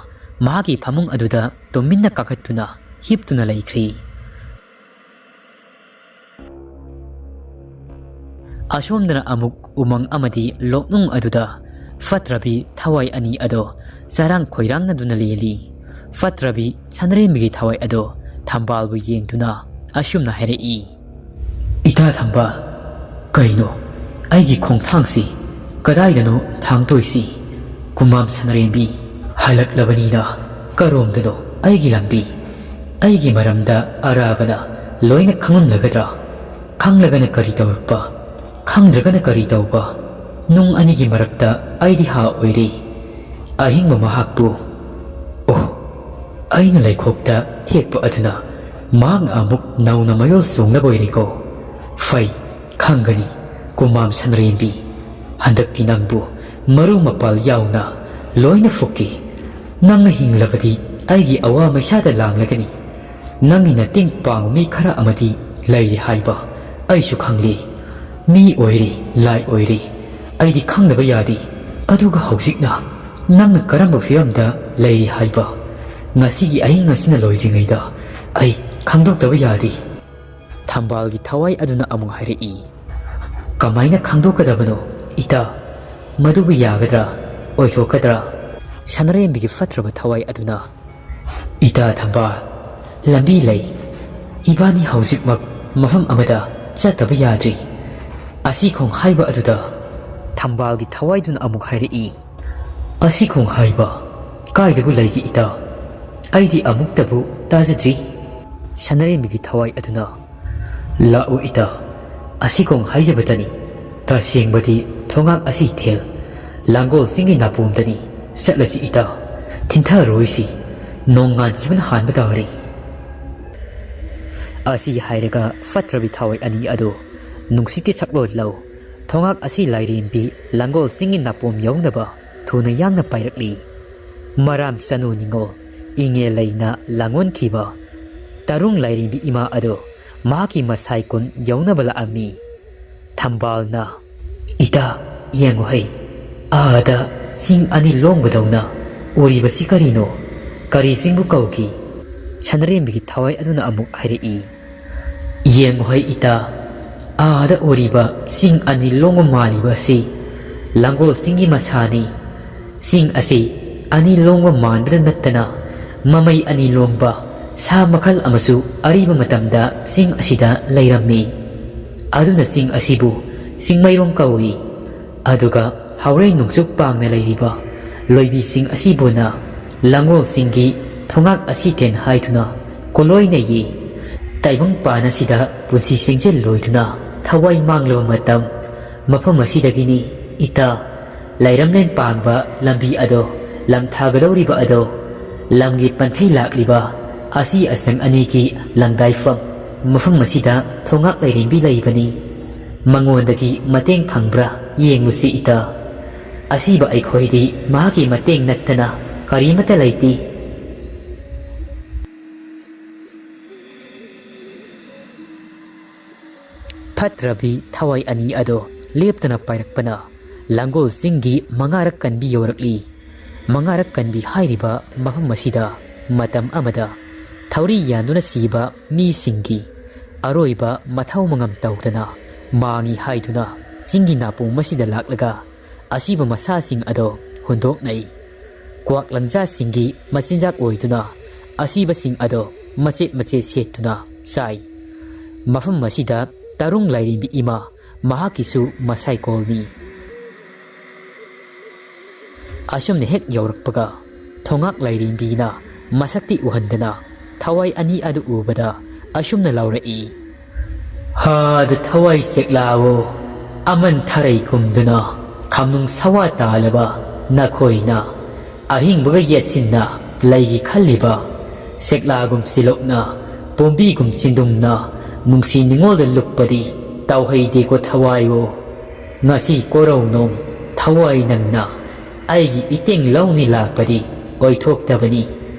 ꯃꯍꯥꯛꯀꯤ ꯐꯃꯨꯡ ꯑꯗꯨꯗ ꯇꯨꯃꯤꯟꯅ ꯀꯥꯈꯠꯇꯨꯅ ꯍꯤꯞꯇꯨꯅ ꯂꯩꯈ꯭ꯔꯤ꯫ ꯑꯁꯣꯝꯗꯅ ꯑꯃꯨꯛ ꯎꯃꯪ ꯑꯃꯗꯤ ꯂꯣꯛꯅꯨꯡ ꯑꯗꯨꯗ ꯐꯠꯇ꯭ꯔꯕꯤ ꯊꯋꯥꯏ ꯑꯅꯤ ꯑꯗꯣ ꯆꯔꯥꯡ ꯈꯣꯏꯔꯥꯡꯅꯗꯨꯅ ꯂꯦꯜꯂꯤ꯫ ꯐꯠꯇ꯭ꯔꯕꯤ ꯁꯅꯔꯦꯝꯕꯤꯒꯤ ꯊꯋꯥꯏ ꯑꯗꯣ ꯊꯝꯕꯥꯜꯕꯨ ꯌꯦꯡꯗꯨꯅ ꯑꯁꯨꯝꯅ ꯍꯥꯏꯔꯛꯏ, "ꯏꯇꯥ ꯊꯝꯕꯥꯜ, ꯀꯩꯅꯣ? ꯑꯩꯒꯤ ꯈꯣꯡꯊꯥꯡꯁꯤ ꯀꯗꯥꯏꯗꯅꯣ ꯊꯥꯡꯗꯣꯏꯁꯤ? ꯀꯨꯃꯥꯝ ꯁꯅꯔꯦꯝꯕꯤ, ꯍꯜꯂꯛꯂꯕꯅꯤꯅ ꯀꯔꯣꯝꯗꯅꯣ ꯑꯩꯒꯤ ꯂꯝꯕꯤ? ꯑꯩꯒꯤ ꯃꯔꯝꯗ ꯑꯔꯥꯕꯅ ꯂꯣꯏꯅ ꯈꯪꯂꯝꯂꯒꯗ꯭ꯔꯥ? ꯈꯪꯂꯒꯅ ꯀꯔꯤ ꯇꯧꯔꯛꯄ? ꯈꯪꯗ꯭ꯔꯒꯅ ꯀꯔꯤ ꯇꯧꯕ? ꯅꯨꯡ ꯑꯅꯤꯒꯤ ꯃꯔꯛꯇ ꯑꯩꯗꯤ ꯍꯥ ꯑꯣꯏꯔꯦ꯫ ꯑꯍꯤꯡꯕ ꯃꯍꯥꯛꯄꯨ, ꯑꯣ, ꯑꯩꯅ ꯂꯩꯈꯣꯛꯇ ꯊꯦꯛꯄ ꯑꯗꯨꯅ ꯃꯍꯥꯛꯅ ꯑꯃꯨꯛ ꯅꯧꯅ ꯃꯌꯣꯜ ꯆꯣꯡꯅꯕ ꯑꯣꯏꯔꯦꯀꯣ꯫ ꯐꯩ, ꯈꯪꯒꯅꯤ, ꯀꯨꯃꯥꯝ ꯁꯅꯔꯦꯝꯕꯤ꯫ ꯍꯟꯗꯛꯇꯤ ꯅꯪꯕꯨ ꯃꯔꯨ ꯃꯄꯥꯜ ꯌꯥꯎꯅ ꯂꯣꯏꯅ ꯐꯨꯛꯀꯦ꯫ ꯅꯪꯅ ꯍꯤꯡꯂꯕꯗꯤ ꯑꯩꯒꯤ ꯑꯋꯥ ꯃꯩꯁꯥꯗ ꯂꯥꯡꯂꯒꯅꯤ꯫ ꯅꯪꯒꯤ ꯅꯇꯦꯡ ꯄꯥꯡꯕ ꯃꯤ ꯈꯔ ꯑꯃꯗꯤ ꯂꯩꯔꯦ ꯍꯥꯏꯕ ꯑꯩꯁꯨ ꯈꯪꯂꯦ꯫ ꯃꯤ ꯑꯣꯏꯔꯦ, ꯂꯥꯏ ꯑꯣꯏꯔꯦ, ꯑꯩꯗꯤ ꯈꯪꯗꯕ ꯌꯥꯗꯦ꯫ ꯑꯗꯨꯒ ꯍꯧꯖꯤꯛꯅ ꯅꯪꯅ ꯀꯔꯝꯕ ꯐꯤꯕꯝꯗ ꯂꯩꯔꯤ ꯍꯥꯏꯕ ꯉꯁꯤꯒꯤ ꯑꯍꯤꯡ ꯑꯁꯤꯅ ꯂꯣꯏꯗ꯭ꯔꯤꯉꯩꯗ ꯑꯩ ꯈꯪꯗꯣꯛꯇꯕ ꯌꯥꯗꯦ꯫ ꯊꯝꯕꯥꯜꯒꯤ ꯊꯋꯥꯏ ꯑꯗꯨꯅ ꯑꯃꯨꯛ ꯍꯥꯏꯔꯛꯏ, "ꯀꯃꯥꯏꯅ ꯈꯪꯗꯣꯛꯀꯗꯕꯅꯣ, ꯏꯇꯥ? ꯃꯗꯨꯕꯨ ꯌꯥꯒꯗ꯭ꯔꯥ? ꯑꯣꯏꯊꯣꯛꯀꯗ꯭ꯔꯥ?" ꯁꯅꯔꯦꯝꯕꯤꯒꯤ ꯐꯠꯇ꯭ꯔꯕ ꯊꯋꯥꯏ ꯑꯗꯨꯅ, "ꯏꯇꯥ ꯊꯝꯕꯥꯜ, ꯂꯝꯕꯤ ꯂꯩ꯫ ꯏꯕꯥꯅꯤ ꯍꯧꯖꯤꯛꯃꯛ ꯃꯐꯝ ꯑꯃꯗ ꯆꯠꯇꯕ ꯌꯥꯗ꯭ꯔꯤ꯫ ꯑꯁꯤ ꯈꯣꯡ ꯍꯥꯏꯕ ꯑꯗꯨꯗ" ꯊꯝꯕꯥꯜꯒꯤ ꯊꯋꯥꯏꯗꯨꯅ ꯑꯃꯨꯛ ꯍꯥꯏꯔꯛꯏ, "ꯑꯁꯤ ꯈꯣꯡ ꯍꯥꯏꯕ ꯀꯥꯏꯗꯕꯨ ꯂꯩꯒꯦ ꯏꯇꯥ? ꯑꯩꯗꯤ ꯑꯃꯨꯛꯇꯕꯨ ꯇꯥꯖꯗ꯭ꯔꯤ"꯫ ꯁꯅꯔꯦꯝꯕꯤꯒꯤ ꯊꯋꯥꯏ ꯑꯗꯨꯅ, "ꯂꯥꯛꯎ ꯏꯇꯥ, ꯑꯁꯤ ꯈꯣꯡ ꯍꯥꯏꯖꯕꯗꯅꯤ꯫ ꯇꯁꯦꯡꯕꯗꯤ ꯊꯣꯉꯥꯛ ꯑꯁꯤ ꯊꯦꯜ ꯂꯥꯡꯒꯣꯜ ꯆꯤꯡꯒꯤ ꯅꯥꯄꯣꯝꯗꯅꯤ꯫ ꯆꯠꯂꯁꯤ ꯏꯇꯥ, ꯊꯤꯟꯊꯔꯣꯏꯁꯤ꯫ ꯅꯣꯡꯉꯥꯟꯈꯤꯕꯅ ꯍꯥꯟꯕ ꯇꯥꯔꯦ"꯫ ꯑꯁꯤ ꯍꯥꯏꯔꯒ ꯐꯠꯇ꯭ꯔꯕꯤ ꯊꯋꯥꯏ ꯑꯅꯤ ꯑꯗꯨ ꯅꯨꯡꯁꯤꯠꯀꯤ ꯁꯛꯂꯣꯟ ꯂꯧ ꯊꯣꯉꯥꯛ ꯑꯁꯤ ꯂꯥꯏꯔꯦꯝꯕꯤ ꯂꯥꯡꯒꯣꯜ ꯆꯤꯡꯒꯤ ꯅꯥꯄꯣꯝ ꯌꯧꯅꯕ ꯊꯨꯅ ꯌꯥꯡꯅ ꯄꯥꯏꯔꯛꯂꯤ꯫ ꯃꯔꯥꯝ ꯆꯅꯨ ꯅꯤꯉꯣꯜ ꯏꯉꯦꯜ ꯂꯩꯅ ꯂꯥꯡꯑꯣꯟꯈꯤꯕ ꯇꯔꯨꯡ ꯂꯥꯏꯔꯦꯝꯕꯤ ꯏꯃꯥ ꯑꯗꯨ ꯃꯍꯥꯛꯀꯤ ꯃꯁꯥꯏ ꯀꯨꯟ ꯌꯧꯅꯕ ꯂꯥꯛꯑꯝꯃꯤ꯫ ꯊꯝꯕꯥꯜꯅ, "ꯏꯇꯥ, ꯌꯦꯡꯉꯨ ꯍꯩ, ꯑꯥꯗ ꯆꯤꯡ ꯑꯅꯤ ꯂꯣꯡꯕꯗꯧꯅ ꯎꯔꯤꯕꯁꯤ ꯀꯔꯤꯅꯣ? ꯀꯔꯤ ꯆꯤꯡꯕꯨ ꯀꯧꯒꯦ?" ꯁꯅꯔꯦꯝꯕꯤꯒꯤ ꯊꯋꯥꯏ ꯑꯗꯨꯅ ꯑꯃꯨꯛ ꯍꯥꯏꯔꯛꯏ, "ꯌꯦꯡꯉꯨ ꯍꯩ ꯏꯇꯥ, ꯑꯥꯗ ꯎꯔꯤꯕ ꯆꯤꯡ ꯑꯅꯤ ꯂꯣꯡꯕ ꯃꯥꯜꯂꯤꯕ ꯑꯁꯤ ꯂꯥꯡꯒꯣꯜ ꯆꯤꯡꯒꯤ ꯃꯁꯥꯅꯤ꯫ ꯆꯤꯡ ꯑꯁꯤ ꯑꯅꯤ ꯂꯣꯡꯕ ꯃꯥꯟꯕꯗ ꯅꯠꯇꯅ ꯃꯃꯩ ꯑꯅꯤ ꯂꯣꯡꯕ ꯁꯥ ꯃꯈꯜ ꯑꯃꯁꯨ ꯑꯔꯤꯕ ꯃꯇꯝꯗ ꯆꯤꯡ ꯑꯁꯤꯗ ꯂꯩꯔꯝꯃꯤ꯫ ꯑꯗꯨꯅ ꯆꯤꯡ ꯑꯁꯤꯕꯨ ꯆꯤꯡꯃꯩꯔꯣꯡ ꯀꯧꯏ꯫ ꯑꯗꯨꯒ ꯍꯥꯎꯔꯩ ꯅꯣꯡꯆꯨꯞ ꯄꯥꯡꯅ ꯂꯩꯔꯤꯕ ꯂꯣꯏꯕꯤꯁꯤꯡ ꯑꯁꯤꯕꯨꯅ ꯂꯥꯡꯒꯣꯜ ꯆꯤꯡꯒꯤ ꯊꯣꯉꯥꯛ ꯑꯁꯤ ꯊꯦꯟ ꯍꯥꯏꯗꯨꯅ ꯀꯣꯂꯣꯏꯅꯩꯌꯦ꯫ ꯇꯥꯏꯕꯪ ꯄꯥꯟ ꯑꯁꯤꯗ ꯄꯨꯟꯁꯤ ꯆꯦꯡꯖꯦꯜ ꯂꯣꯏꯗꯨꯅ ꯊꯋꯥꯏ ꯃꯥꯡꯂꯕ ꯃꯇꯝ ꯃꯐꯝ ꯑꯁꯤꯗꯒꯤꯅꯤ ꯏꯇꯥ꯫ ꯂꯩꯔꯝꯂꯦꯟ ꯄꯥꯡꯕ ꯂꯝꯕꯤ ꯑꯗꯣ, ꯂꯝ ꯊꯥꯒꯗꯧꯔꯤꯕ ꯑꯗꯣ, ꯂꯝꯒꯤ ꯄꯟꯊꯩ ꯂꯥꯛꯂꯤꯕ ꯑꯁꯤ ꯑꯁꯪ ꯑꯅꯤꯒꯤ ꯂꯪꯗꯥꯏꯐꯝ ꯃꯐꯝ ꯑꯁꯤꯗ ꯊꯣꯉꯥꯛ ꯂꯥꯏꯔꯦꯝꯕꯤ ꯂꯩꯕꯅꯤ꯫ ꯃꯉꯣꯟꯗꯒꯤ ꯃꯇꯦꯡ ꯐꯪꯕ꯭ꯔꯥ ꯌꯦꯡꯂꯨꯁꯤ ꯏꯇꯥ꯫ ꯑꯁꯤꯕ ꯑꯩꯈꯣꯏꯗꯤ ꯃꯍꯥꯛꯀꯤ ꯃꯇꯦꯡ ꯅꯠꯇꯅ ꯀꯔꯤꯃꯠꯇ ꯂꯩꯇꯦ꯫ ꯐꯠꯇ꯭ꯔꯕꯤ ꯊꯋꯥꯏ ꯑꯅꯤ ꯑꯗꯣ ꯂꯦꯞꯇꯅ ꯄꯥꯏꯔꯛꯄꯅ ꯂꯥꯡꯒꯣꯜ ꯆꯤꯡꯒꯤ ꯃꯉꯥꯔꯛ ꯀꯟꯕꯤ ꯌꯧꯔꯛꯂꯤ꯫ ꯃꯉꯥꯔꯛ ꯀꯟꯕꯤ ꯍꯥꯏꯔꯤꯕ ꯃꯐꯝ ꯑꯁꯤꯗ ꯃꯇꯝ ꯑꯃꯗ ꯊꯧꯔꯤ ꯌꯥꯟꯗꯨꯅ ꯁꯤꯕ ꯃꯤꯁꯤꯡꯒꯤ ꯑꯔꯣꯏꯕ ꯃꯊꯧ ꯃꯉꯝ ꯇꯧꯗꯅ ꯃꯥꯡꯏ ꯍꯥꯏꯗꯨꯅ ꯆꯤꯡꯒꯤ ꯅꯥꯄꯣꯝ ꯑꯁꯤꯗ ꯂꯥꯛꯂꯒ ꯑꯁꯤꯕ ꯃꯁꯥꯁꯤꯡ ꯑꯗꯣ ꯍꯨꯟꯗꯣꯛꯅꯩ꯫ ꯀ꯭ꯋꯥꯛ ꯂꯪꯖꯥꯁꯤꯡꯒꯤ ꯃꯆꯤꯟꯖꯥꯛ ꯑꯣꯏꯗꯨꯅ ꯑꯁꯤꯕꯁꯤꯡ ꯑꯗꯣ ꯃꯆꯦꯠ ꯃꯆꯦꯠ ꯁꯦꯠꯇꯨꯅ ꯆꯥꯏ꯫ ꯃꯐꯝ ꯑꯁꯤꯗ ꯇꯔꯨꯡ ꯂꯥꯏꯔꯦꯝꯕꯤ ꯏꯃꯥ ꯃꯍꯥꯛꯀꯤꯁꯨ ꯃꯁꯥꯏꯀꯣꯜꯅꯤ꯫ ꯑꯁꯨꯝꯅ ꯍꯦꯛ ꯌꯧꯔꯛꯄꯒ ꯊꯣꯉꯥꯛ ꯂꯥꯏꯔꯦꯝꯕꯤꯅ ꯃꯁꯛꯇꯤ ꯎꯍꯟꯗꯅ ꯊꯋꯥꯏ ꯑꯅꯤ ꯑꯗꯨ ꯎꯕꯗ ꯑꯁꯨꯝꯅ ꯂꯥꯎꯔꯛꯏ, "ꯍꯥꯗ ꯊꯋꯥꯏ ꯆꯦꯛꯂꯥꯋꯣ, ꯑꯃꯟ ꯊꯔꯩ ꯀꯨꯝꯗꯨꯅ ꯈꯝꯅꯨꯡ ꯁꯋꯥ ꯇꯥꯜꯂꯕ ꯅꯈꯣꯏꯅ ꯑꯍꯤꯡꯕꯒ ꯌꯦꯠꯁꯤꯟꯅ ꯂꯩꯒꯦ ꯈꯜꯂꯤꯕ ꯆꯦꯛꯂꯥꯒꯨꯝ ꯆꯤꯂꯣꯛꯅ ꯄꯣꯝꯕꯤꯒꯨꯝ ꯆꯤꯟꯗꯨꯡꯅ ꯅꯨꯡꯁꯤ ꯅꯤꯉꯣꯜꯗ ꯂꯨꯞꯄꯗꯤ ꯇꯧꯍꯩꯗꯦꯀꯣ ꯊꯋꯥꯏꯋꯣ꯫ ꯉꯁꯤ ꯀꯣꯔꯧꯅꯣꯡ ꯊꯋꯥꯏ ꯅꯪꯅ ꯑꯩꯒꯤ ꯏꯇꯦꯡ ꯂꯧꯅꯤ ꯂꯥꯛꯄꯗꯤ ꯑꯣꯏꯊꯣꯛꯇꯕꯅꯤ꯫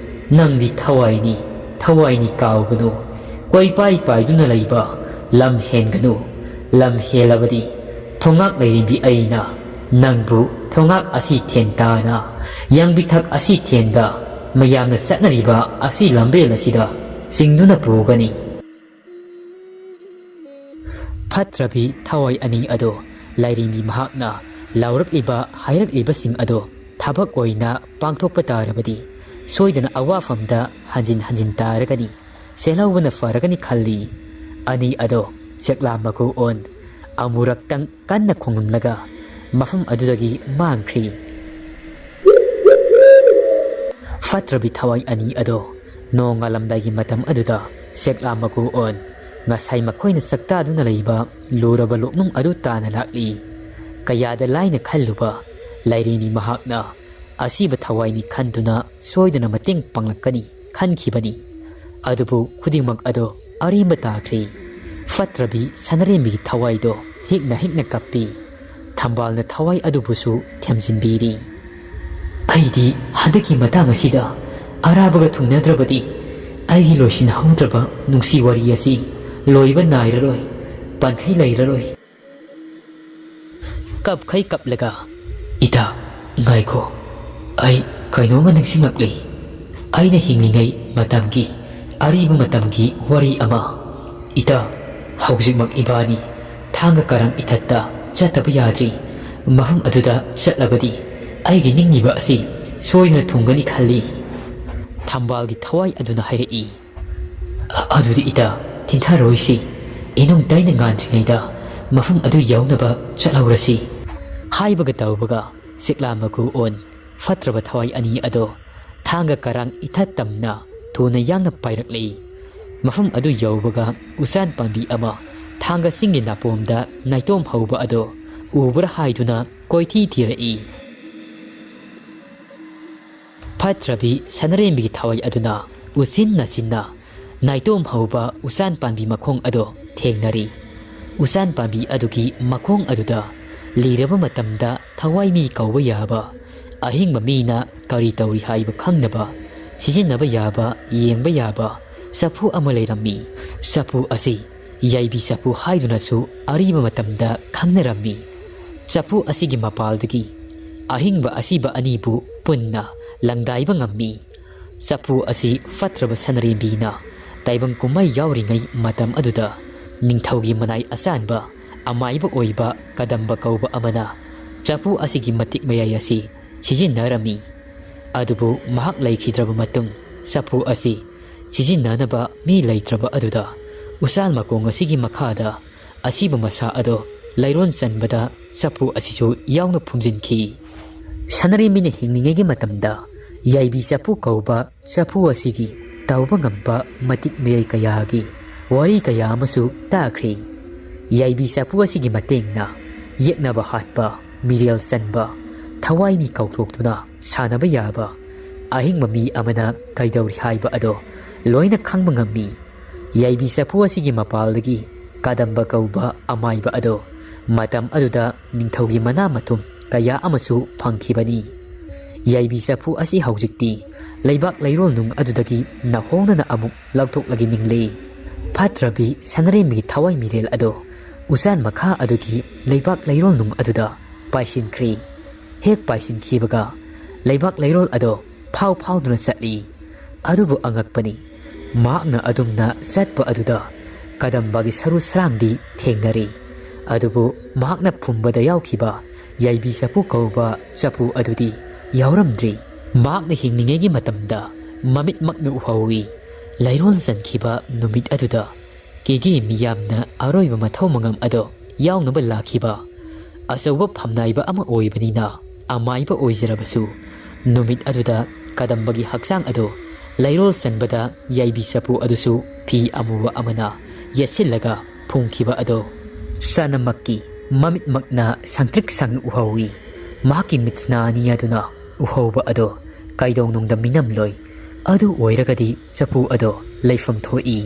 ꯅꯪꯗꯤ ꯊꯋꯥꯏꯅꯤ, ꯊꯋꯥꯏꯅꯤ ꯀꯥꯎꯒꯅꯨ꯫ ꯀꯣꯏꯄꯥꯏ ꯄꯥꯏꯗꯨꯅ ꯂꯩꯕ ꯂꯝ ꯍꯦꯟꯒꯅꯨ꯫ ꯂꯝ ꯍꯦꯜꯂꯕꯗꯤ ꯊꯣꯉꯥꯛ ꯂꯩꯔꯤꯕꯤ ꯑꯩꯅ ꯅꯪꯕꯨ ꯊꯣꯉꯥꯛ ꯑꯁꯤ ꯊꯦꯟ ꯇꯥꯅ ꯌꯥꯡꯕꯤꯊꯛ ꯑꯁꯤ ꯊꯦꯟꯗ ꯃꯌꯥꯝꯅ ꯆꯠꯅꯔꯤꯕ ꯑꯁꯤ ꯂꯝꯕꯦꯜ ꯑꯁꯤꯗ ꯆꯤꯡꯗꯨꯅ ꯄꯨꯒꯅꯤ꯫" ꯐꯠꯇ꯭ꯔꯕꯤ ꯊꯋꯥꯏ ꯑꯅꯤ ꯑꯗꯣ ꯂꯥꯏꯔꯦꯝꯕꯤ ꯃꯍꯥꯛꯅ ꯂꯥꯎꯔꯛꯂꯤꯕ ꯍꯥꯏꯔꯛꯂꯤꯕꯁꯤꯡ ꯑꯗꯣ ꯊꯕꯛ ꯑꯣꯏꯅ ꯄꯥꯡꯊꯣꯛꯄ ꯇꯥꯔꯕꯗꯤ ꯁꯣꯏꯗꯅ ꯑꯋꯥꯐꯝꯗ ꯍꯟꯖꯤꯟ ꯍꯟꯖꯤꯟ ꯇꯥꯔꯒꯅꯤ꯫ ꯆꯦꯜꯍꯧꯕꯅ ꯐꯔꯒꯅꯤ ꯈꯜꯂꯤ꯫ ꯑꯅꯤ ꯑꯗꯣ ꯆꯦꯛꯂꯥ ꯃꯀꯨ ꯑꯣꯟ ꯑꯃꯨꯔꯛꯇꯪ ꯀꯟꯅ ꯈꯣꯡꯂꯝꯂꯒ ꯃꯐꯝ ꯑꯗꯨꯗꯒꯤ ꯃꯥꯡꯈ꯭ꯔꯤ꯫ ꯐꯠꯇ꯭ꯔꯕꯤ ꯊꯋꯥꯏ ꯑꯅꯤ ꯑꯗꯣ ꯅꯣꯡ ꯉꯥꯜꯂꯝꯗꯥꯏꯒꯤ ꯃꯇꯝ ꯑꯗꯨꯗ ꯆꯦꯛꯂꯥ ꯃꯀꯨ ꯑꯣꯟ ꯉꯁꯥꯏ ꯃꯈꯣꯏꯅ ꯆꯥꯛꯇꯥꯗꯨꯅ ꯂꯩꯕ ꯂꯨꯔꯕ ꯂꯣꯛꯅꯨꯡ ꯑꯗꯨ ꯇꯥꯅ ꯂꯥꯛꯂꯤ꯫ ꯀꯌꯥꯗ ꯂꯥꯏꯅ ꯈꯜꯂꯨꯕ ꯂꯥꯏꯔꯦꯝꯕꯤ ꯃꯍꯥꯛꯅ ꯑꯁꯤꯕ ꯊꯋꯥꯏꯅꯤ ꯈꯟꯗꯨꯅ ꯁꯣꯏꯗꯅ ꯃꯇꯦꯡ ꯄꯥꯡꯂꯛꯀꯅꯤ ꯈꯟꯈꯤꯕꯅꯤ꯫ ꯑꯗꯨꯕꯨ ꯈꯨꯗꯤꯡꯃꯛ ꯑꯗꯣ ꯑꯔꯦꯝꯕ ꯇꯥꯈ꯭ꯔꯦ꯫ ꯐꯠꯇ꯭ꯔꯕꯤ ꯁꯅꯔꯦꯝꯕꯤꯒꯤ ꯊꯋꯥꯏꯗꯣ ꯍꯤꯛꯅ ꯍꯤꯛꯅ ꯀꯞꯄꯤ꯫ ꯊꯝꯕꯥꯜꯅ ꯊꯋꯥꯏ ꯑꯗꯨꯕꯨꯁꯨ ꯊꯦꯝꯖꯤꯟꯕꯤꯔꯤ꯫ "ꯑꯩꯗꯤ ꯍꯟꯗꯛꯀꯤ ꯃꯇꯥꯡ ꯑꯁꯤꯗ ꯑꯔꯥꯕꯒ ꯊꯨꯡꯅꯗ꯭ꯔꯕꯗꯤ ꯑꯩꯒꯤ ꯂꯣꯏꯁꯤꯟꯍꯧꯗ꯭ꯔꯕ ꯅꯨꯡꯁꯤ ꯋꯥꯔꯤ ꯑꯁꯤ ꯂꯣꯏꯕ ꯅꯥꯏꯔꯔꯣꯏ, ꯄꯟꯈꯩ ꯂꯩꯔꯔꯣꯏ꯫" ꯀꯞꯈꯩ ꯀꯞꯂꯒ, "ꯏꯇꯥ, ꯉꯥꯏꯈꯣ, ꯑꯩ ꯀꯩꯅꯣꯝꯃ ꯅꯤꯡꯁꯤꯡꯂꯛꯂꯤ꯫ ꯑꯩꯅ ꯍꯤꯡꯂꯤꯉꯩ ꯃꯇꯝꯒꯤ, ꯑꯔꯤꯕ ꯃꯇꯝꯒꯤ ꯋꯥꯔꯤ ꯑꯃ꯫ ꯏꯇꯥ, ꯍꯧꯖꯤꯛꯃꯛ ꯏꯕꯥꯅꯤ ꯊꯥꯡꯒ ꯀꯔꯥꯡ ꯏꯊꯠꯇ ꯆꯠꯇꯕ ꯌꯥꯗ꯭ꯔꯤ꯫ ꯃꯐꯝ ꯑꯗꯨꯗ ꯆꯠꯂꯕꯗꯤ ꯑꯩꯒꯤ ꯅꯤꯡꯂꯤꯕ ꯑꯁꯤ ꯁꯣꯏꯗꯅ ꯊꯨꯡꯒꯅꯤ ꯈꯜꯂꯤ꯫" ꯊꯝꯕꯥꯜꯒꯤ ꯊꯋꯥꯏ ꯑꯗꯨꯅ ꯍꯥꯏꯔꯛꯏ꯫ "ꯑ-, ꯑꯗꯨꯗꯤ ꯏꯇꯥ, ꯊꯤꯟꯊꯔꯣꯏꯁꯤ꯫ ꯏꯅꯨꯡ ꯇꯩꯅ ꯉꯥꯟꯗ꯭ꯔꯤꯉꯩꯗ ꯃꯐꯝ ꯑꯗꯨ ꯌꯧꯅꯕ ꯆꯠꯍꯧꯔꯁꯤ꯫" ꯍꯥꯏꯕꯒ ꯇꯧꯕꯒ ꯆꯤꯛꯂꯥ ꯃꯀꯨ ꯑꯣꯟ ꯐꯠꯇ꯭ꯔꯕ ꯊꯋꯥꯏ ꯑꯅꯤ ꯑꯗꯣ ꯊꯥꯡꯒ ꯀꯔꯥꯡ ꯏꯊꯠ ꯇꯝꯅ ꯊꯨꯅ ꯌꯥꯡꯅ ꯄꯥꯏꯔꯛꯂꯤ꯫ ꯃꯐꯝ ꯑꯗꯨ ꯌꯧꯕꯒ ꯎꯆꯥꯟ ꯄꯥꯝꯕꯤ ꯑꯃ ꯊꯥꯡꯒꯁꯤꯡꯒꯤ ꯅꯥꯄꯣꯝꯗ ꯅꯥꯏꯇꯣꯝ ꯍꯧꯕ ꯑꯗꯣ ꯎꯕ꯭ꯔꯥ ꯍꯥꯏꯗꯨꯅ ꯀꯣꯏꯊꯤ ꯊꯤꯔꯛꯏ꯫ ꯐꯠꯇ꯭ꯔꯕꯤ ꯁꯅꯔꯦꯝꯕꯤꯒꯤ ꯊꯋꯥꯏ ꯑꯗꯨꯅ ꯎꯆꯤꯟ ꯅꯥꯆꯤꯟꯅ ꯅꯥꯏꯇꯣꯝ ꯍꯧꯕ ꯎꯆꯥꯟ ꯄꯥꯝꯕꯤ ꯃꯈꯣꯡ ꯑꯗꯣ ꯊꯦꯡꯅꯔꯤ꯫ ꯎꯆꯥꯟ ꯄꯥꯝꯕꯤ ꯑꯗꯨꯒꯤ ꯃꯈꯣꯡ ꯑꯗꯨꯗ ꯂꯤꯔꯕ ꯃꯇꯝꯗ ꯊꯋꯥꯏ ꯃꯤ ꯀꯧꯕ ꯌꯥꯕ, ꯑꯍꯤꯡꯕ ꯃꯤꯅ ꯀꯔꯤ ꯇꯧꯔꯤ ꯍꯥꯏꯕ ꯈꯪꯅꯕ ꯁꯤꯖꯤꯟꯅꯕ ꯌꯥꯕ, ꯌꯦꯡꯕ ꯌꯥꯕ ꯆꯐꯨ ꯑꯃ ꯂꯩꯔꯝꯃꯤ꯫ ꯆꯐꯨ ꯑꯁꯤ ꯌꯥꯏꯕꯤ ꯆꯐꯨ ꯍꯥꯏꯗꯨꯅꯁꯨ ꯑꯔꯤꯕ ꯃꯇꯝꯗ ꯈꯪꯅꯔꯝꯃꯤ꯫ ꯆꯐꯨ ꯑꯁꯤꯒꯤ ꯃꯄꯥꯜꯗꯒꯤ ꯑꯍꯤꯡꯕ ꯑꯁꯤꯕ ꯑꯅꯤꯕꯨ ꯄꯨꯟꯅ ꯂꯪꯗꯥꯏꯕ ꯉꯝꯃꯤ꯫ ꯆꯐꯨ ꯑꯁꯤ ꯐꯠꯇ꯭ꯔꯕ ꯁꯅꯔꯦꯝꯕꯤꯅ ꯇꯥꯏꯕꯪ ꯀꯨꯝꯍꯩ ꯌꯥꯎꯔꯤꯉꯩ ꯃꯇꯝ ꯑꯗꯨꯗ ꯅꯤꯡꯊꯧꯒꯤ ꯃꯅꯥꯏ ꯑꯆꯥꯟꯕ ꯑꯃꯥꯏꯕ ꯑꯣꯏꯕ ꯀꯗꯝꯕ ꯀꯧꯕ ꯑꯃꯅ ꯆꯐꯨ ꯑꯁꯤꯒꯤ ꯃꯇꯤꯛ ꯃꯌꯥꯏ ꯑꯁꯤ ꯁꯤꯖꯤꯟꯅꯔꯝꯃꯤ꯫ ꯑꯗꯨꯕꯨ ꯃꯍꯥꯛ ꯂꯩꯈꯤꯗ꯭ꯔꯕ ꯃꯇꯨꯡ ꯆꯐꯨ ꯑꯁꯤ ꯁꯤꯖꯤꯟꯅꯅꯕ ꯃꯤ ꯂꯩꯇ꯭ꯔꯕ ꯑꯗꯨꯗ ꯎꯆꯥꯟ ꯃꯈꯣꯡ ꯑꯁꯤꯒꯤ ꯃꯈꯥꯗ ꯑꯁꯤꯕ ꯃꯁꯥ ꯑꯗꯣ ꯂꯩꯔꯣꯟ ꯆꯟꯕꯗ ꯆꯐꯨ ꯑꯁꯤꯁꯨ ꯌꯥꯎꯅ ꯐꯨꯝꯖꯤꯟꯈꯤ꯫ ꯁꯅꯥꯔꯦꯝꯕꯤꯅ ꯍꯤꯡꯂꯤꯉꯩꯒꯤ ꯃꯇꯝꯗ ꯌꯥꯏꯕꯤ ꯆꯐꯨ ꯀꯧꯕ ꯆꯐꯨ ꯑꯁꯤꯒꯤ ꯇꯧꯕ ꯉꯝꯕ ꯃꯇꯤꯛ ꯃꯌꯥꯏ ꯀꯌꯥꯒꯤ ꯋꯥꯔꯤ ꯀꯌꯥ ꯑꯃꯁꯨ ꯇꯥꯈ꯭ꯔꯦ꯫ ꯌꯥꯏꯕꯤ ꯆꯐꯨ ꯑꯁꯤꯒꯤ ꯃꯇꯦꯡꯅ ꯌꯦꯛꯅꯕ ꯍꯥꯠꯄ, ꯃꯤꯔꯦꯜ ꯆꯟꯕ, ꯊꯋꯥꯏ ꯃꯤ ꯀꯥꯎꯊꯣꯛꯇꯨꯅ ꯁꯥꯟꯅꯕ ꯌꯥꯕ, ꯑꯍꯤꯡꯕ ꯃꯤ ꯑꯃꯅ ꯀꯩꯗꯧꯔꯤ ꯍꯥꯏꯕ ꯑꯗꯣ ꯂꯣꯏꯅ ꯈꯪꯕ ꯉꯝꯃꯤ꯫ ꯌꯥꯏꯕꯤ ꯆꯐꯨ ꯑꯁꯤꯒꯤ ꯃꯄꯥꯜꯗꯒꯤ ꯀꯗꯝꯕ ꯀꯧꯕ ꯑꯃꯥꯏꯕ ꯑꯗꯣ ꯃꯇꯝ ꯑꯗꯨꯗ ꯅꯤꯡꯊꯧꯒꯤ ꯃꯅꯥ ꯃꯊꯨꯝ ꯀꯌꯥ ꯑꯃꯁꯨ ꯐꯪꯈꯤꯕꯅꯤ꯫ ꯌꯥꯏꯕꯤ ꯆꯐꯨ ꯑꯁꯤ ꯍꯧꯖꯤꯛꯇꯤ ꯂꯩꯕꯥꯛ ꯂꯩꯔꯣꯜ ꯅꯨꯡ ꯑꯗꯨꯗꯒꯤ ꯅꯧꯍꯧꯅꯅ ꯑꯃꯨꯛ ꯂꯧꯊꯣꯛꯂꯒ ꯅꯤꯡꯂꯤ꯫ ꯐꯠꯇ꯭ꯔꯕꯤ ꯁꯅꯥꯔꯦꯝꯕꯤꯒꯤ ꯊꯋꯥꯏ ꯃꯤꯔꯦꯜ ꯑꯗꯣ ꯎꯆꯥꯟ ꯃꯈꯥ ꯑꯗꯨꯒꯤ ꯂꯩꯕꯥꯛ ꯂꯩꯔꯣꯜ ꯅꯨꯡ ꯑꯗꯨꯗ ꯄꯥꯏꯁꯤꯟꯈ꯭ꯔꯦ꯫ ꯍꯦꯛ ꯄꯥꯏꯁꯤꯟꯈꯤꯕꯒ ꯂꯩꯕꯥꯛ ꯂꯩꯔꯣꯜ ꯑꯗꯣ ꯐꯥꯎ ꯐꯥꯎꯗꯨꯅ ꯆꯠꯂꯤ꯫ ꯑꯗꯨꯕꯨ ꯑꯉꯛꯄꯅꯤ, ꯃꯍꯥꯛꯅ ꯑꯗꯨꯝꯅ ꯆꯠꯄ ꯑꯗꯨꯗ ꯀꯗꯝꯕꯒꯤ ꯁꯔꯨ ꯁꯔꯥꯡꯗꯤ ꯊꯦꯡꯅꯔꯤ꯫ ꯑꯗꯨꯕꯨ ꯃꯍꯥꯛꯅ ꯐꯨꯝꯕꯗ ꯌꯥꯎꯈꯤꯕ ꯌꯥꯏꯕꯤ ꯆꯐꯨ ꯀꯧꯕ ꯆꯐꯨ ꯑꯗꯨꯗꯤ ꯌꯥꯎꯔꯝꯗ꯭ꯔꯤ꯫ ꯃꯍꯥꯛꯅ ꯍꯤꯡꯂꯤꯉꯩꯒꯤ ꯃꯇꯝꯗ ꯃꯃꯤꯠꯃꯛꯅ ꯎꯍꯧꯏ꯫ ꯂꯩꯔꯣꯜ ꯆꯟꯈꯤꯕ ꯅꯨꯃꯤꯠ ꯑꯗꯨꯗ ꯀꯦꯒꯦ ꯃꯤꯌꯥꯝꯅ ꯑꯔꯣꯏꯕ ꯃꯊꯧ ꯃꯉꯝ ꯑꯗꯣ ꯌꯥꯎꯅꯕ ꯂꯥꯛꯈꯤꯕ ꯑꯆꯧꯕ ꯐꯝꯅꯥꯏꯕ ꯑꯃ ꯑꯣꯏꯕꯅꯤꯅ, ꯑꯃꯥꯏꯕ ꯑꯣꯏꯖꯔꯕꯁꯨ ꯅꯨꯃꯤꯠ ꯑꯗꯨꯗ ꯀꯗꯝꯕꯒꯤ ꯍꯛꯆꯥꯡ ꯑꯗꯨ ꯂꯩꯔꯣꯜ ꯆꯟꯕꯗ ꯌꯥꯏꯕꯤ ꯆꯐꯨ ꯑꯗꯨꯁꯨ ꯐꯤ ꯑꯃꯨꯕ ꯑꯃꯅ ꯌꯦꯠꯁꯤꯜꯂꯒ ꯐꯨꯝꯈꯤꯕ ꯑꯗꯣ ꯆꯅꯝꯃꯛꯀꯤ ꯃꯃꯤꯠꯃꯛꯅ ꯁꯪꯇ꯭ꯔꯤꯛ ꯁꯪꯅ ꯎꯍꯧꯏ꯫ ꯃꯍꯥꯛꯀꯤ ꯃꯤꯠꯁꯅꯥ ꯑꯅꯤ ꯑꯗꯨꯅ ꯎꯍꯧꯕ ꯑꯗꯣ ꯀꯩꯗꯧꯅꯨꯡꯗ ꯃꯤꯅꯝꯂꯣꯏ꯫ ꯑꯗꯨ ꯑꯣꯏꯔꯒꯗꯤ ꯆꯐꯨ ꯑꯗꯣ ꯂꯩꯐꯝ ꯊꯣꯛꯏ꯫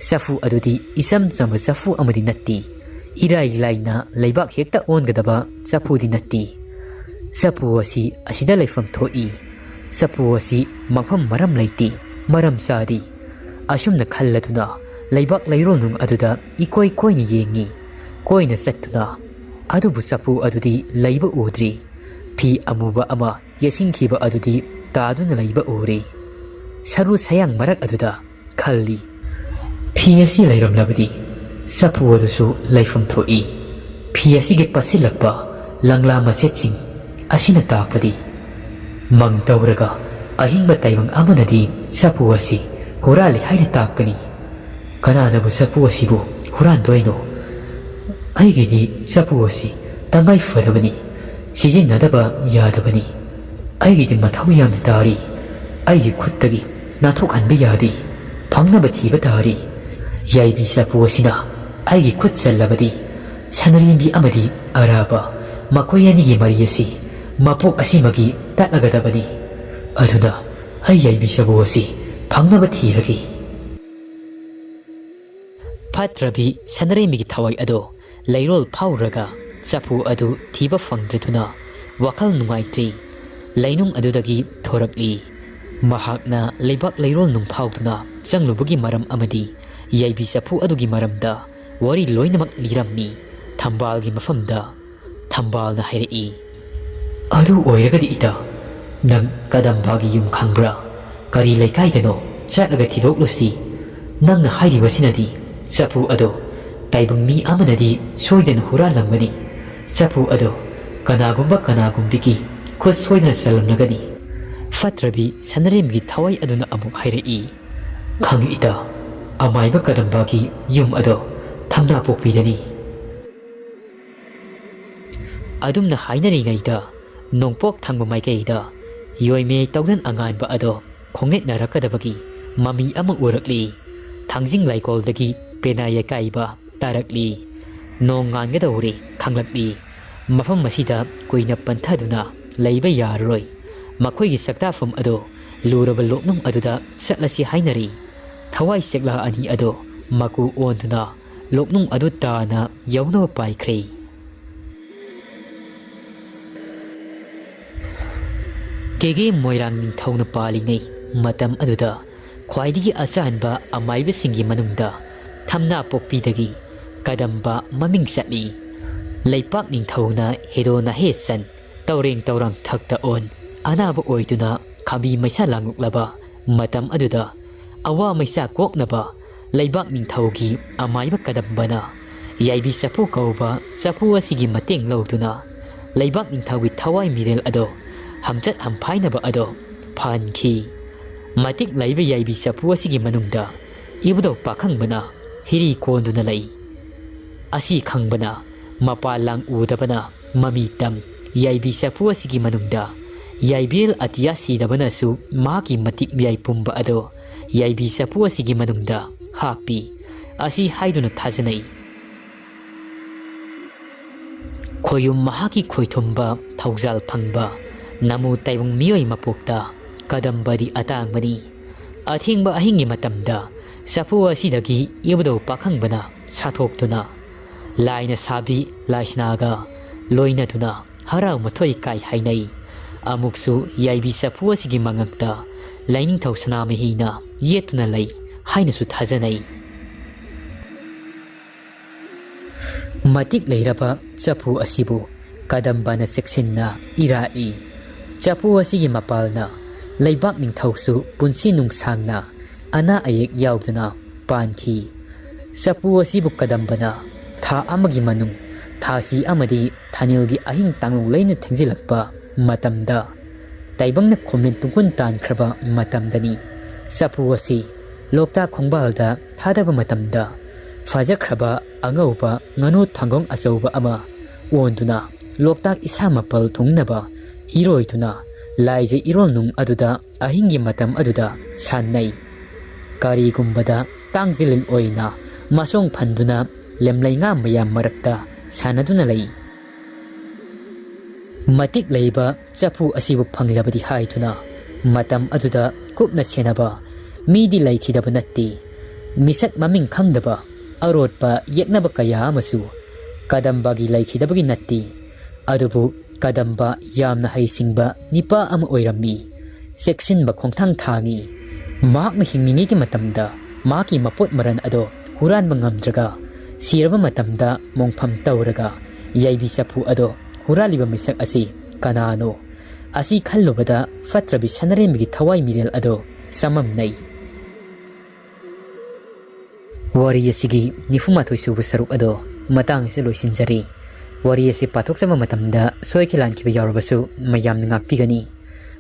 ꯆꯐꯨ ꯑꯗꯨꯗꯤ ꯏꯆꯝ ꯆꯝꯕ ꯆꯐꯨ ꯑꯃꯗꯤ ꯅꯠꯇꯦ꯫ ꯏꯔꯥꯏ ꯂꯥꯏꯅ ꯂꯩꯕꯥꯛ ꯍꯦꯛꯇ ꯑꯣꯟꯒꯗꯕ ꯆꯐꯨꯗꯤ ꯅꯠꯇꯦ꯫ ꯆꯐꯨ ꯑꯁꯤ ꯑꯁꯤꯗ ꯂꯩꯐꯝ ꯊꯣꯛꯏ꯫ ꯆꯐꯨ ꯑꯁꯤ ꯃꯐꯝ ꯃꯔꯝ ꯂꯩꯇꯦ, ꯃꯔꯝ ꯆꯥꯗꯦ꯫ ꯑꯁꯨꯝꯅ ꯈꯜꯂꯗꯨꯅ ꯂꯩꯕꯥꯛ ꯂꯩꯔꯣꯜ ꯅꯨꯡ ꯑꯗꯨꯗ ꯏꯀꯣꯏ ꯀꯣꯏꯅ ꯌꯦꯡꯉꯤ꯫ ꯀꯣꯏꯅ ꯆꯠꯇꯨꯅ ꯑꯗꯨꯕꯨ ꯆꯐꯨ ꯑꯗꯨꯗꯤ ꯂꯩꯕ ꯎꯗ꯭ꯔꯤ꯫ ꯐꯤ ꯑꯃꯨꯕ ꯑꯃ ꯌꯦꯠꯁꯤꯟꯈꯤꯕ ꯑꯗꯨꯗꯤ ꯇꯥꯗꯨꯅ ꯂꯩꯕ ꯎꯔꯦ꯫ ꯁꯔꯨ ꯁꯌꯥꯡ ꯃꯔꯛ ꯑꯗꯨꯗ ꯈꯜꯂꯤ꯫ ꯐꯤ ꯑꯁꯤ ꯂꯩꯔꯝꯂꯕꯗꯤ ꯆꯐꯨ ꯑꯗꯨꯁꯨ ꯂꯩꯐꯝ ꯊꯣꯛꯏ꯫ ꯐꯤ ꯑꯁꯤꯒꯤ ꯄꯠꯁꯤꯜꯂꯛꯄ ꯂꯪꯂꯥ ꯃꯆꯦꯠꯁꯤꯡ ꯑꯁꯤꯅ ꯇꯥꯛꯄꯗꯤ ꯃꯪ ꯇꯧꯔꯒ ꯑꯍꯤꯡꯕ ꯇꯥꯏꯕꯪ ꯑꯃꯅꯗꯤ ꯆꯐꯨ ꯑꯁꯤ ꯍꯨꯔꯥꯜꯂꯤ ꯍꯥꯏꯅ ꯇꯥꯛꯄꯅꯤ꯫ ꯀꯅꯥꯅꯕꯨ ꯆꯐꯨ ꯑꯁꯤꯕꯨ ꯍꯨꯔꯥꯟꯗꯣꯏꯅꯣ? ꯑꯩꯒꯤꯗꯤ ꯆꯐꯨ ꯑꯁꯤ ꯇꯉꯥꯏ ꯐꯗꯕꯅꯤ, ꯁꯤꯖꯤꯟꯅꯗꯕ ꯌꯥꯗꯕꯅꯤ꯫ ꯑꯩꯒꯤꯗꯤ ꯃꯊꯧ ꯌꯥꯝꯅ ꯇꯥꯔꯤ꯫ ꯑꯩꯒꯤ ꯈꯨꯠꯇꯒꯤ ꯅꯥꯟꯊꯣꯛꯍꯟꯕ ꯌꯥꯗꯦ꯫ ꯐꯪꯅꯕ ꯊꯤꯕ ꯇꯥꯔꯤ꯫ ꯌꯥꯏꯕꯤ ꯆꯐꯨ ꯑꯁꯤꯅ ꯑꯩꯒꯤ ꯈꯨꯠ ꯆꯜꯂꯕꯗꯤ, ꯁꯅꯔꯦꯝꯕꯤ ꯑꯃꯗꯤ ꯑꯔꯥꯕ, ꯃꯈꯣꯏ ꯑꯅꯤꯒꯤ ꯃꯔꯤ ꯑꯁꯤ ꯃꯄꯣꯛ ꯑꯁꯤꯃꯒꯤ ꯇꯠꯂꯒꯗꯕꯅꯤ꯫ ꯑꯗꯨꯅ ꯑꯩ ꯌꯥꯏꯕꯤ ꯆꯐꯨ ꯑꯁꯤ ꯐꯪꯅꯕ ꯊꯤꯔꯒꯦ꯫ ꯐꯠꯇ꯭ꯔꯕꯤ ꯁꯅꯔꯦꯝꯕꯤꯒꯤ ꯊꯋꯥꯏ ꯑꯗꯣ ꯂꯩꯔꯣꯜ ꯐꯥꯎꯔꯒ ꯆꯐꯨ ꯑꯗꯨ ꯊꯤꯕ ꯐꯪꯗ꯭ꯔꯗꯨꯅ ꯋꯥꯈꯜ ꯅꯨꯡꯉꯥꯏꯇ꯭ꯔꯤ꯫ ꯂꯩꯅꯨꯡ ꯑꯗꯨꯗꯒꯤ ꯊꯣꯔꯛꯂꯤ꯫ ꯃꯍꯥꯛꯅ ꯂꯩꯕꯥꯛ ꯂꯩꯔꯣꯜ ꯅꯨꯡ ꯐꯥꯎꯗꯨꯅ ꯆꯪꯂꯨꯕꯒꯤ ꯃꯔꯝ ꯑꯃꯗꯤ ꯌꯥꯏꯕꯤ ꯆꯐꯨ ꯑꯗꯨꯒꯤ ꯃꯔꯝꯗ ꯋꯥꯔꯤ ꯂꯣꯏꯅꯃꯛ ꯂꯤꯔꯝꯃꯤ꯫ ꯊꯝꯕꯥꯜꯒꯤ ꯃꯐꯝꯗ ꯊꯝꯕꯥꯜꯅ ꯍꯥꯏꯔꯛꯏ, "ꯑꯗꯨ ꯑꯣꯏꯔꯒꯗꯤ ꯏꯇꯥ, ꯅꯪ ꯀꯗꯝꯕꯥꯒꯤ ꯌꯨꯝ ꯈꯪꯕ꯭ꯔꯥ? ꯀꯔꯤ ꯂꯩꯀꯥꯏꯗꯅꯣ? ꯆꯠꯂꯒ ꯊꯤꯗꯣꯛꯂꯨꯁꯤ꯫ ꯅꯪꯅ ꯍꯥꯏꯔꯤꯕꯁꯤꯅꯗꯤ ꯆꯐꯨ ꯑꯗꯣ ꯇꯥꯏꯕꯪ ꯃꯤ ꯑꯃꯅꯗꯤ ꯁꯣꯏꯗꯅ ꯍꯨꯔꯥꯜꯂꯝꯒꯅꯤ꯫ ꯆꯐꯨ ꯑꯗꯣ ꯀꯅꯥꯒꯨꯝꯕ ꯀꯅꯥꯒꯨꯝꯕꯤꯒꯤ ꯈꯨꯠ ꯁꯣꯏꯗꯅ ꯆꯜꯂꯝꯂꯒꯅꯤ꯫" ꯐꯠꯇ꯭ꯔꯕꯤ ꯁꯅꯔꯦꯝꯕꯤꯒꯤ ꯊꯋꯥꯏ ꯑꯗꯨꯅ ꯑꯃꯨꯛ ꯍꯥꯏꯔꯛꯏ, "ꯈꯪꯏ ꯏꯇꯥ, ꯑꯃꯥꯏꯕ ꯀꯗꯝꯕꯥꯒꯤ ꯌꯨꯝ ꯑꯗꯣ ꯊꯝꯅꯥ ꯄꯣꯛꯄꯤꯗꯅꯤ꯫" ꯑꯗꯨꯝꯅ ꯍꯥꯏꯅꯔꯤꯉꯩꯗ ꯅꯣꯡꯄꯣꯛ ꯊꯪꯕ ꯃꯥꯏꯀꯩꯗ ꯌꯣꯏꯃꯦ ꯇꯧꯗꯟ ꯑꯉꯥꯟꯕ ꯑꯗꯣ ꯈꯣꯡꯅꯦꯠꯅꯔꯛꯀꯗꯕꯒꯤ ꯃꯃꯤ ꯑꯃ ꯎꯔꯛꯂꯤ꯫ ꯊꯥꯡꯖꯤꯡ ꯂꯩꯀꯣꯜꯗꯒꯤ ꯄꯦꯅꯥ ꯌꯩꯀꯥꯏꯕ ꯇꯥꯔꯛꯂꯤ꯫ ꯅꯣꯡ ꯉꯥꯟꯒꯗꯧꯔꯦ ꯈꯪꯂꯛꯂꯤ꯫ ꯃꯐꯝ ꯑꯁꯤꯗ ꯀꯨꯏꯅ ꯄꯟꯊꯗꯨꯅ ꯂꯩꯕ ꯌꯥꯔꯔꯣꯏ꯫ ꯃꯈꯣꯏꯒꯤ ꯆꯥꯛꯇꯥꯐꯝ ꯑꯗꯣ ꯂꯨꯔꯕ ꯂꯣꯛꯅꯨꯡ ꯑꯗꯨꯗ ꯆꯠꯂꯁꯤ ꯍꯥꯏꯅꯔꯤ꯫ ꯊꯋꯥꯏ ꯆꯦꯛꯂꯥ ꯑꯅꯤ ꯑꯗꯣ ꯃꯀꯨ ꯑꯣꯟꯗꯨꯅ ꯂꯣꯛꯅꯨꯡ ꯑꯗꯨ ꯇꯥꯅ ꯌꯧꯅꯕ ꯄꯥꯏꯈ꯭ꯔꯦ꯫ ꯀꯦꯒꯦ ꯃꯣꯏꯔꯥꯡ ꯅꯤꯡꯊꯧꯅ ꯄꯥꯜꯂꯤꯉꯩ ꯃꯇꯝ ꯑꯗꯨꯗ ꯈ꯭ꯋꯥꯏꯗꯒꯤ ꯑꯆꯥꯟꯕ ꯑꯃꯥꯏꯕꯁꯤꯡꯒꯤ ꯃꯅꯨꯡꯗ ꯊꯝꯅꯥ ꯄꯣꯛꯄꯤꯗꯒꯤ ꯀꯗꯝꯕ ꯃꯃꯤꯡ ꯆꯠꯂꯤ꯫ ꯂꯩꯄꯥꯛ ꯅꯤꯡꯊꯧꯅ ꯍꯦꯔꯣ ꯅꯍꯦ ꯆꯟ ꯇꯧꯔꯦꯡ ꯇꯧꯔꯥꯡ ꯊꯛꯇ ꯑꯣꯟ ꯑꯅꯥꯕ ꯑꯣꯏꯗꯨꯅ ꯈꯥꯝꯕꯤ ꯃꯩꯁꯥ ꯂꯥꯡꯂꯛꯂꯕ ꯃꯇꯝ ꯑꯗꯨꯗ ꯑꯋꯥ ꯃꯩꯁꯥ ꯀꯣꯛꯅꯕ ꯂꯩꯕꯥꯛ ꯅꯤꯡꯊꯧꯒꯤ ꯑꯃꯥꯏꯕ ꯀꯗꯝꯕꯅ ꯌꯥꯏꯕꯤ ꯆꯐꯨ ꯀꯧꯕ ꯆꯐꯨ ꯑꯁꯤꯒꯤ ꯃꯇꯦꯡ ꯂꯧꯗꯨꯅ ꯂꯩꯕꯥꯛ ꯅꯤꯡꯊꯧꯒꯤ ꯊꯋꯥꯏ ꯃꯤꯔꯦꯜ ꯑꯗꯣ ꯍꯝꯆꯠ ꯍꯝꯐꯥꯏꯅꯕ ꯑꯗꯣ ꯐꯍꯟꯈꯤ꯫ ꯃꯇꯤꯛ ꯂꯩꯕ ꯌꯥꯏꯕꯤ ꯆꯐꯨ ꯑꯁꯤꯒꯤ ꯃꯅꯨꯡꯗ ꯏꯕꯨꯙꯧ ꯄꯥꯈꯪꯕꯅ ꯍꯤꯔꯤ ꯀꯣꯟꯗꯨꯅ ꯂꯩ꯫ ꯑꯁꯤ ꯈꯪꯕꯅ, ꯃꯄꯥ ꯂꯥꯡ ꯎꯗꯕꯅ ꯃꯃꯤ ꯇꯝ ꯌꯥꯏꯕꯤ ꯆꯐꯨ ꯑꯁꯤꯒꯤ ꯃꯅꯨꯡꯗ ꯌꯥꯏꯕꯤꯔꯦꯜ ꯑꯇꯤꯌꯥ ꯁꯤꯗꯕꯅꯁꯨ ꯃꯍꯥꯛꯀꯤ ꯃꯇꯤꯛ ꯃꯌꯥꯏ ꯄꯨꯝꯕ ꯑꯗꯣ ꯌꯥꯏꯕꯤ ꯆꯐꯨ ꯑꯁꯤꯒꯤ ꯃꯅꯨꯡꯗ ꯍꯥꯞꯄꯤ꯫ ꯑꯁꯤ ꯍꯥꯏꯗꯨꯅ ꯊꯥꯖꯅꯩ꯫ ꯈꯣꯌꯨꯝ ꯃꯍꯥꯛꯀꯤ ꯈꯣꯏꯊꯨꯝꯕ ꯊꯧꯖꯥꯜ ꯐꯪꯕ ꯅꯃꯨ ꯇꯥꯏꯕꯪ ꯃꯤꯑꯣꯏ ꯃꯄꯣꯛꯇ ꯀꯗꯝꯕꯗꯤ ꯑꯇꯥꯡꯕꯅꯤ꯫ ꯑꯊꯦꯡꯕ ꯑꯍꯤꯡꯒꯤ ꯃꯇꯝꯗ ꯆꯐꯨ ꯑꯁꯤꯗꯒꯤ ꯏꯕꯨꯙꯧ ꯄꯥꯈꯪꯕꯅ ꯁꯥꯊꯣꯛꯇꯨꯅ ꯂꯥꯏꯅ ꯁꯥꯕꯤ ꯂꯥꯏꯁꯅꯥꯒ ꯂꯣꯏꯅꯗꯨꯅ ꯍꯔꯥꯎ ꯃꯊꯣꯏ ꯀꯥꯏ ꯍꯥꯏꯅꯩ꯫ ꯑꯃꯨꯛꯁꯨ ꯌꯥꯏꯕꯤ ꯆꯐꯨ ꯑꯁꯤꯒꯤ ꯃꯉꯛꯇ ꯂꯥꯏꯅꯤꯡꯊꯧ ꯁꯅꯥꯃꯍꯤꯅ ꯌꯦꯠꯇꯨꯅ ꯂꯩ ꯍꯥꯏꯅꯁꯨ ꯊꯥꯖꯅꯩ꯫ ꯃꯇꯤꯛ ꯂꯩꯔꯕ ꯆꯐꯨ ꯑꯁꯤꯕꯨ ꯀꯗꯝꯕꯅ ꯆꯦꯛꯁꯤꯟꯅ ꯏꯔꯥꯠꯂꯤ꯫ ꯆꯐꯨ ꯑꯁꯤꯒꯤ ꯃꯄꯥꯜꯅ ꯂꯩꯕꯥꯛ ꯅꯤꯡꯊꯧꯁꯨ ꯄꯨꯟꯁꯤ ꯅꯨꯡꯁꯥꯡꯅ ꯑꯅꯥ ꯑꯌꯦꯛ ꯌꯥꯎꯗꯅ ꯄꯥꯟꯈꯤ꯫ ꯆꯐꯨ ꯑꯁꯤꯕꯨ ꯀꯗꯝꯕꯅ ꯊꯥ ꯑꯃꯒꯤ ꯃꯅꯨꯡ ꯊꯥꯁꯤ ꯑꯃꯗꯤ ꯊꯥꯅꯤꯜꯒꯤ ꯑꯍꯤꯡ ꯇꯥꯡꯂꯨ ꯂꯩꯅ ꯊꯦꯡꯖꯤꯜꯂꯛꯄ ꯃꯇꯝꯗ, ꯇꯥꯏꯕꯪꯅ ꯈꯣꯝꯂꯦꯟ ꯇꯨꯡꯀꯨꯟ ꯇꯥꯟꯈ꯭ꯔꯕ ꯃꯇꯝꯗꯅꯤ꯫ ꯆꯐꯨ ꯑꯁꯤ ꯂꯣꯛꯇꯥꯛ ꯈꯣꯡꯕꯥꯜꯗ ꯊꯥꯗꯕ ꯃꯇꯝꯗ, ꯐꯥꯖꯈ꯭ꯔꯕ ꯑꯉꯧꯕ ꯉꯥꯅꯨ ꯊꯥꯡꯒꯣꯡ ꯑꯆꯧꯕ ꯑꯃ ꯑꯣꯟꯗꯨꯅ ꯂꯣꯛꯇꯥꯛ ꯏꯁꯥ ꯃꯄꯜ ꯊꯨꯡꯅꯕ ꯏꯔꯣꯏꯗꯨꯅ ꯂꯥꯏꯖ ꯏꯔꯣꯜ ꯅꯨꯡ ꯑꯗꯨꯗ ꯑꯍꯤꯡꯒꯤ ꯃꯇꯝ ꯑꯗꯨꯗ ꯁꯥꯟꯅꯩ꯫ ꯀꯔꯤꯒꯨꯝꯕꯗ ꯇꯥꯡꯖꯤꯜ ꯑꯣꯏꯅ ꯃꯁꯣꯡ ꯐꯟꯗꯨꯅ ꯂꯦꯝꯂꯩꯉꯥ ꯃꯌꯥꯝ ꯃꯔꯛꯇ ꯁꯥꯟꯅꯗꯨꯅ ꯂꯩ꯫ ꯃꯇꯤꯛ ꯂꯩꯕ ꯆꯐꯨ ꯑꯁꯤꯕꯨ ꯐꯪꯂꯕꯗꯤ ꯍꯥꯏꯗꯨꯅ ꯃꯇꯝ ꯑꯗꯨꯗ ꯀꯨꯞꯅ ꯁꯦꯟꯅꯕ ꯃꯤꯗꯤ ꯂꯩꯈꯤꯗꯕ ꯅꯠꯇꯦ꯫ ꯃꯤꯁꯛ ꯃꯃꯤꯡ ꯈꯪꯗꯕ ꯑꯔꯣꯠꯄ ꯌꯦꯛꯅꯕ ꯀꯌꯥ ꯑꯃꯁꯨ ꯀꯗꯝꯕꯒꯤ ꯂꯩꯈꯤꯗꯕꯒꯤ ꯅꯠꯇꯦ꯫ ꯑꯗꯨꯕꯨ ꯀꯗꯝꯕ ꯌꯥꯝꯅ ꯍꯩꯁꯤꯡꯕ ꯅꯤꯄꯥ ꯑꯃ ꯑꯣꯏꯔꯝꯃꯤ꯫ ꯆꯦꯛꯁꯤꯟꯕ ꯈꯣꯡꯊꯥꯡ ꯊꯥꯡꯏ꯫ ꯃꯍꯥꯛꯅ ꯍꯤꯡꯂꯤꯉꯩꯒꯤ ꯃꯇꯝꯗ ꯃꯍꯥꯛꯀꯤ ꯃꯄꯣꯠ ꯃꯔꯜ ꯑꯗꯣ ꯍꯨꯔꯥꯟꯕ ꯉꯝꯗ꯭ꯔꯒ, ꯁꯤꯔꯕ ꯃꯇꯝꯗ ꯃꯣꯡꯐꯝ ꯇꯧꯔꯒ ꯌꯥꯏꯕꯤ ꯆꯐꯨ ꯑꯗꯣ ꯍꯨꯔꯥꯜꯂꯤꯕ ꯃꯤꯁꯛ ꯑꯁꯤ ꯀꯅꯥꯅꯣ? ꯑꯁꯤ ꯈꯜꯂꯨꯕꯗ ꯐꯠꯇ꯭ꯔꯕꯤ ꯁꯅꯔꯦꯝꯕꯤꯒꯤ ꯊꯋꯥꯏ ꯃꯤꯔꯦꯜ ꯑꯗꯣ ꯆꯃꯝꯅꯩ꯫ ꯋꯥꯔꯤ ꯑꯁꯤꯒꯤ ꯅꯤꯐꯨ ꯃꯥꯊꯣꯏ ꯁꯨꯕ ꯁꯔꯨꯛ ꯑꯗꯣ ꯃꯇꯥꯡ ꯑꯁꯤꯗ ꯂꯣꯏꯁꯤꯟꯖꯔꯤ꯫ ꯋꯥꯔꯤ ꯑꯁꯤ ꯄꯥꯊꯣꯛꯆꯕ ꯃꯇꯝꯗ ꯁꯣꯏꯈꯤ ꯂꯥꯟꯈꯤꯕ ꯌꯥꯎꯔꯕꯁꯨ ꯃꯌꯥꯝꯅ ꯉꯥꯛꯄꯤꯒꯅꯤ꯫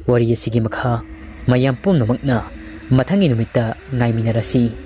ꯋꯥꯔꯤ ꯑꯁꯤꯒꯤ ꯃꯈꯥ ꯃꯌꯥꯝ ꯄꯨꯝꯅꯃꯛꯅ ꯃꯊꯪꯒꯤ ꯅꯨꯃꯤꯠꯇ ꯉꯥꯏꯃꯤꯟꯅꯔꯁꯤ꯫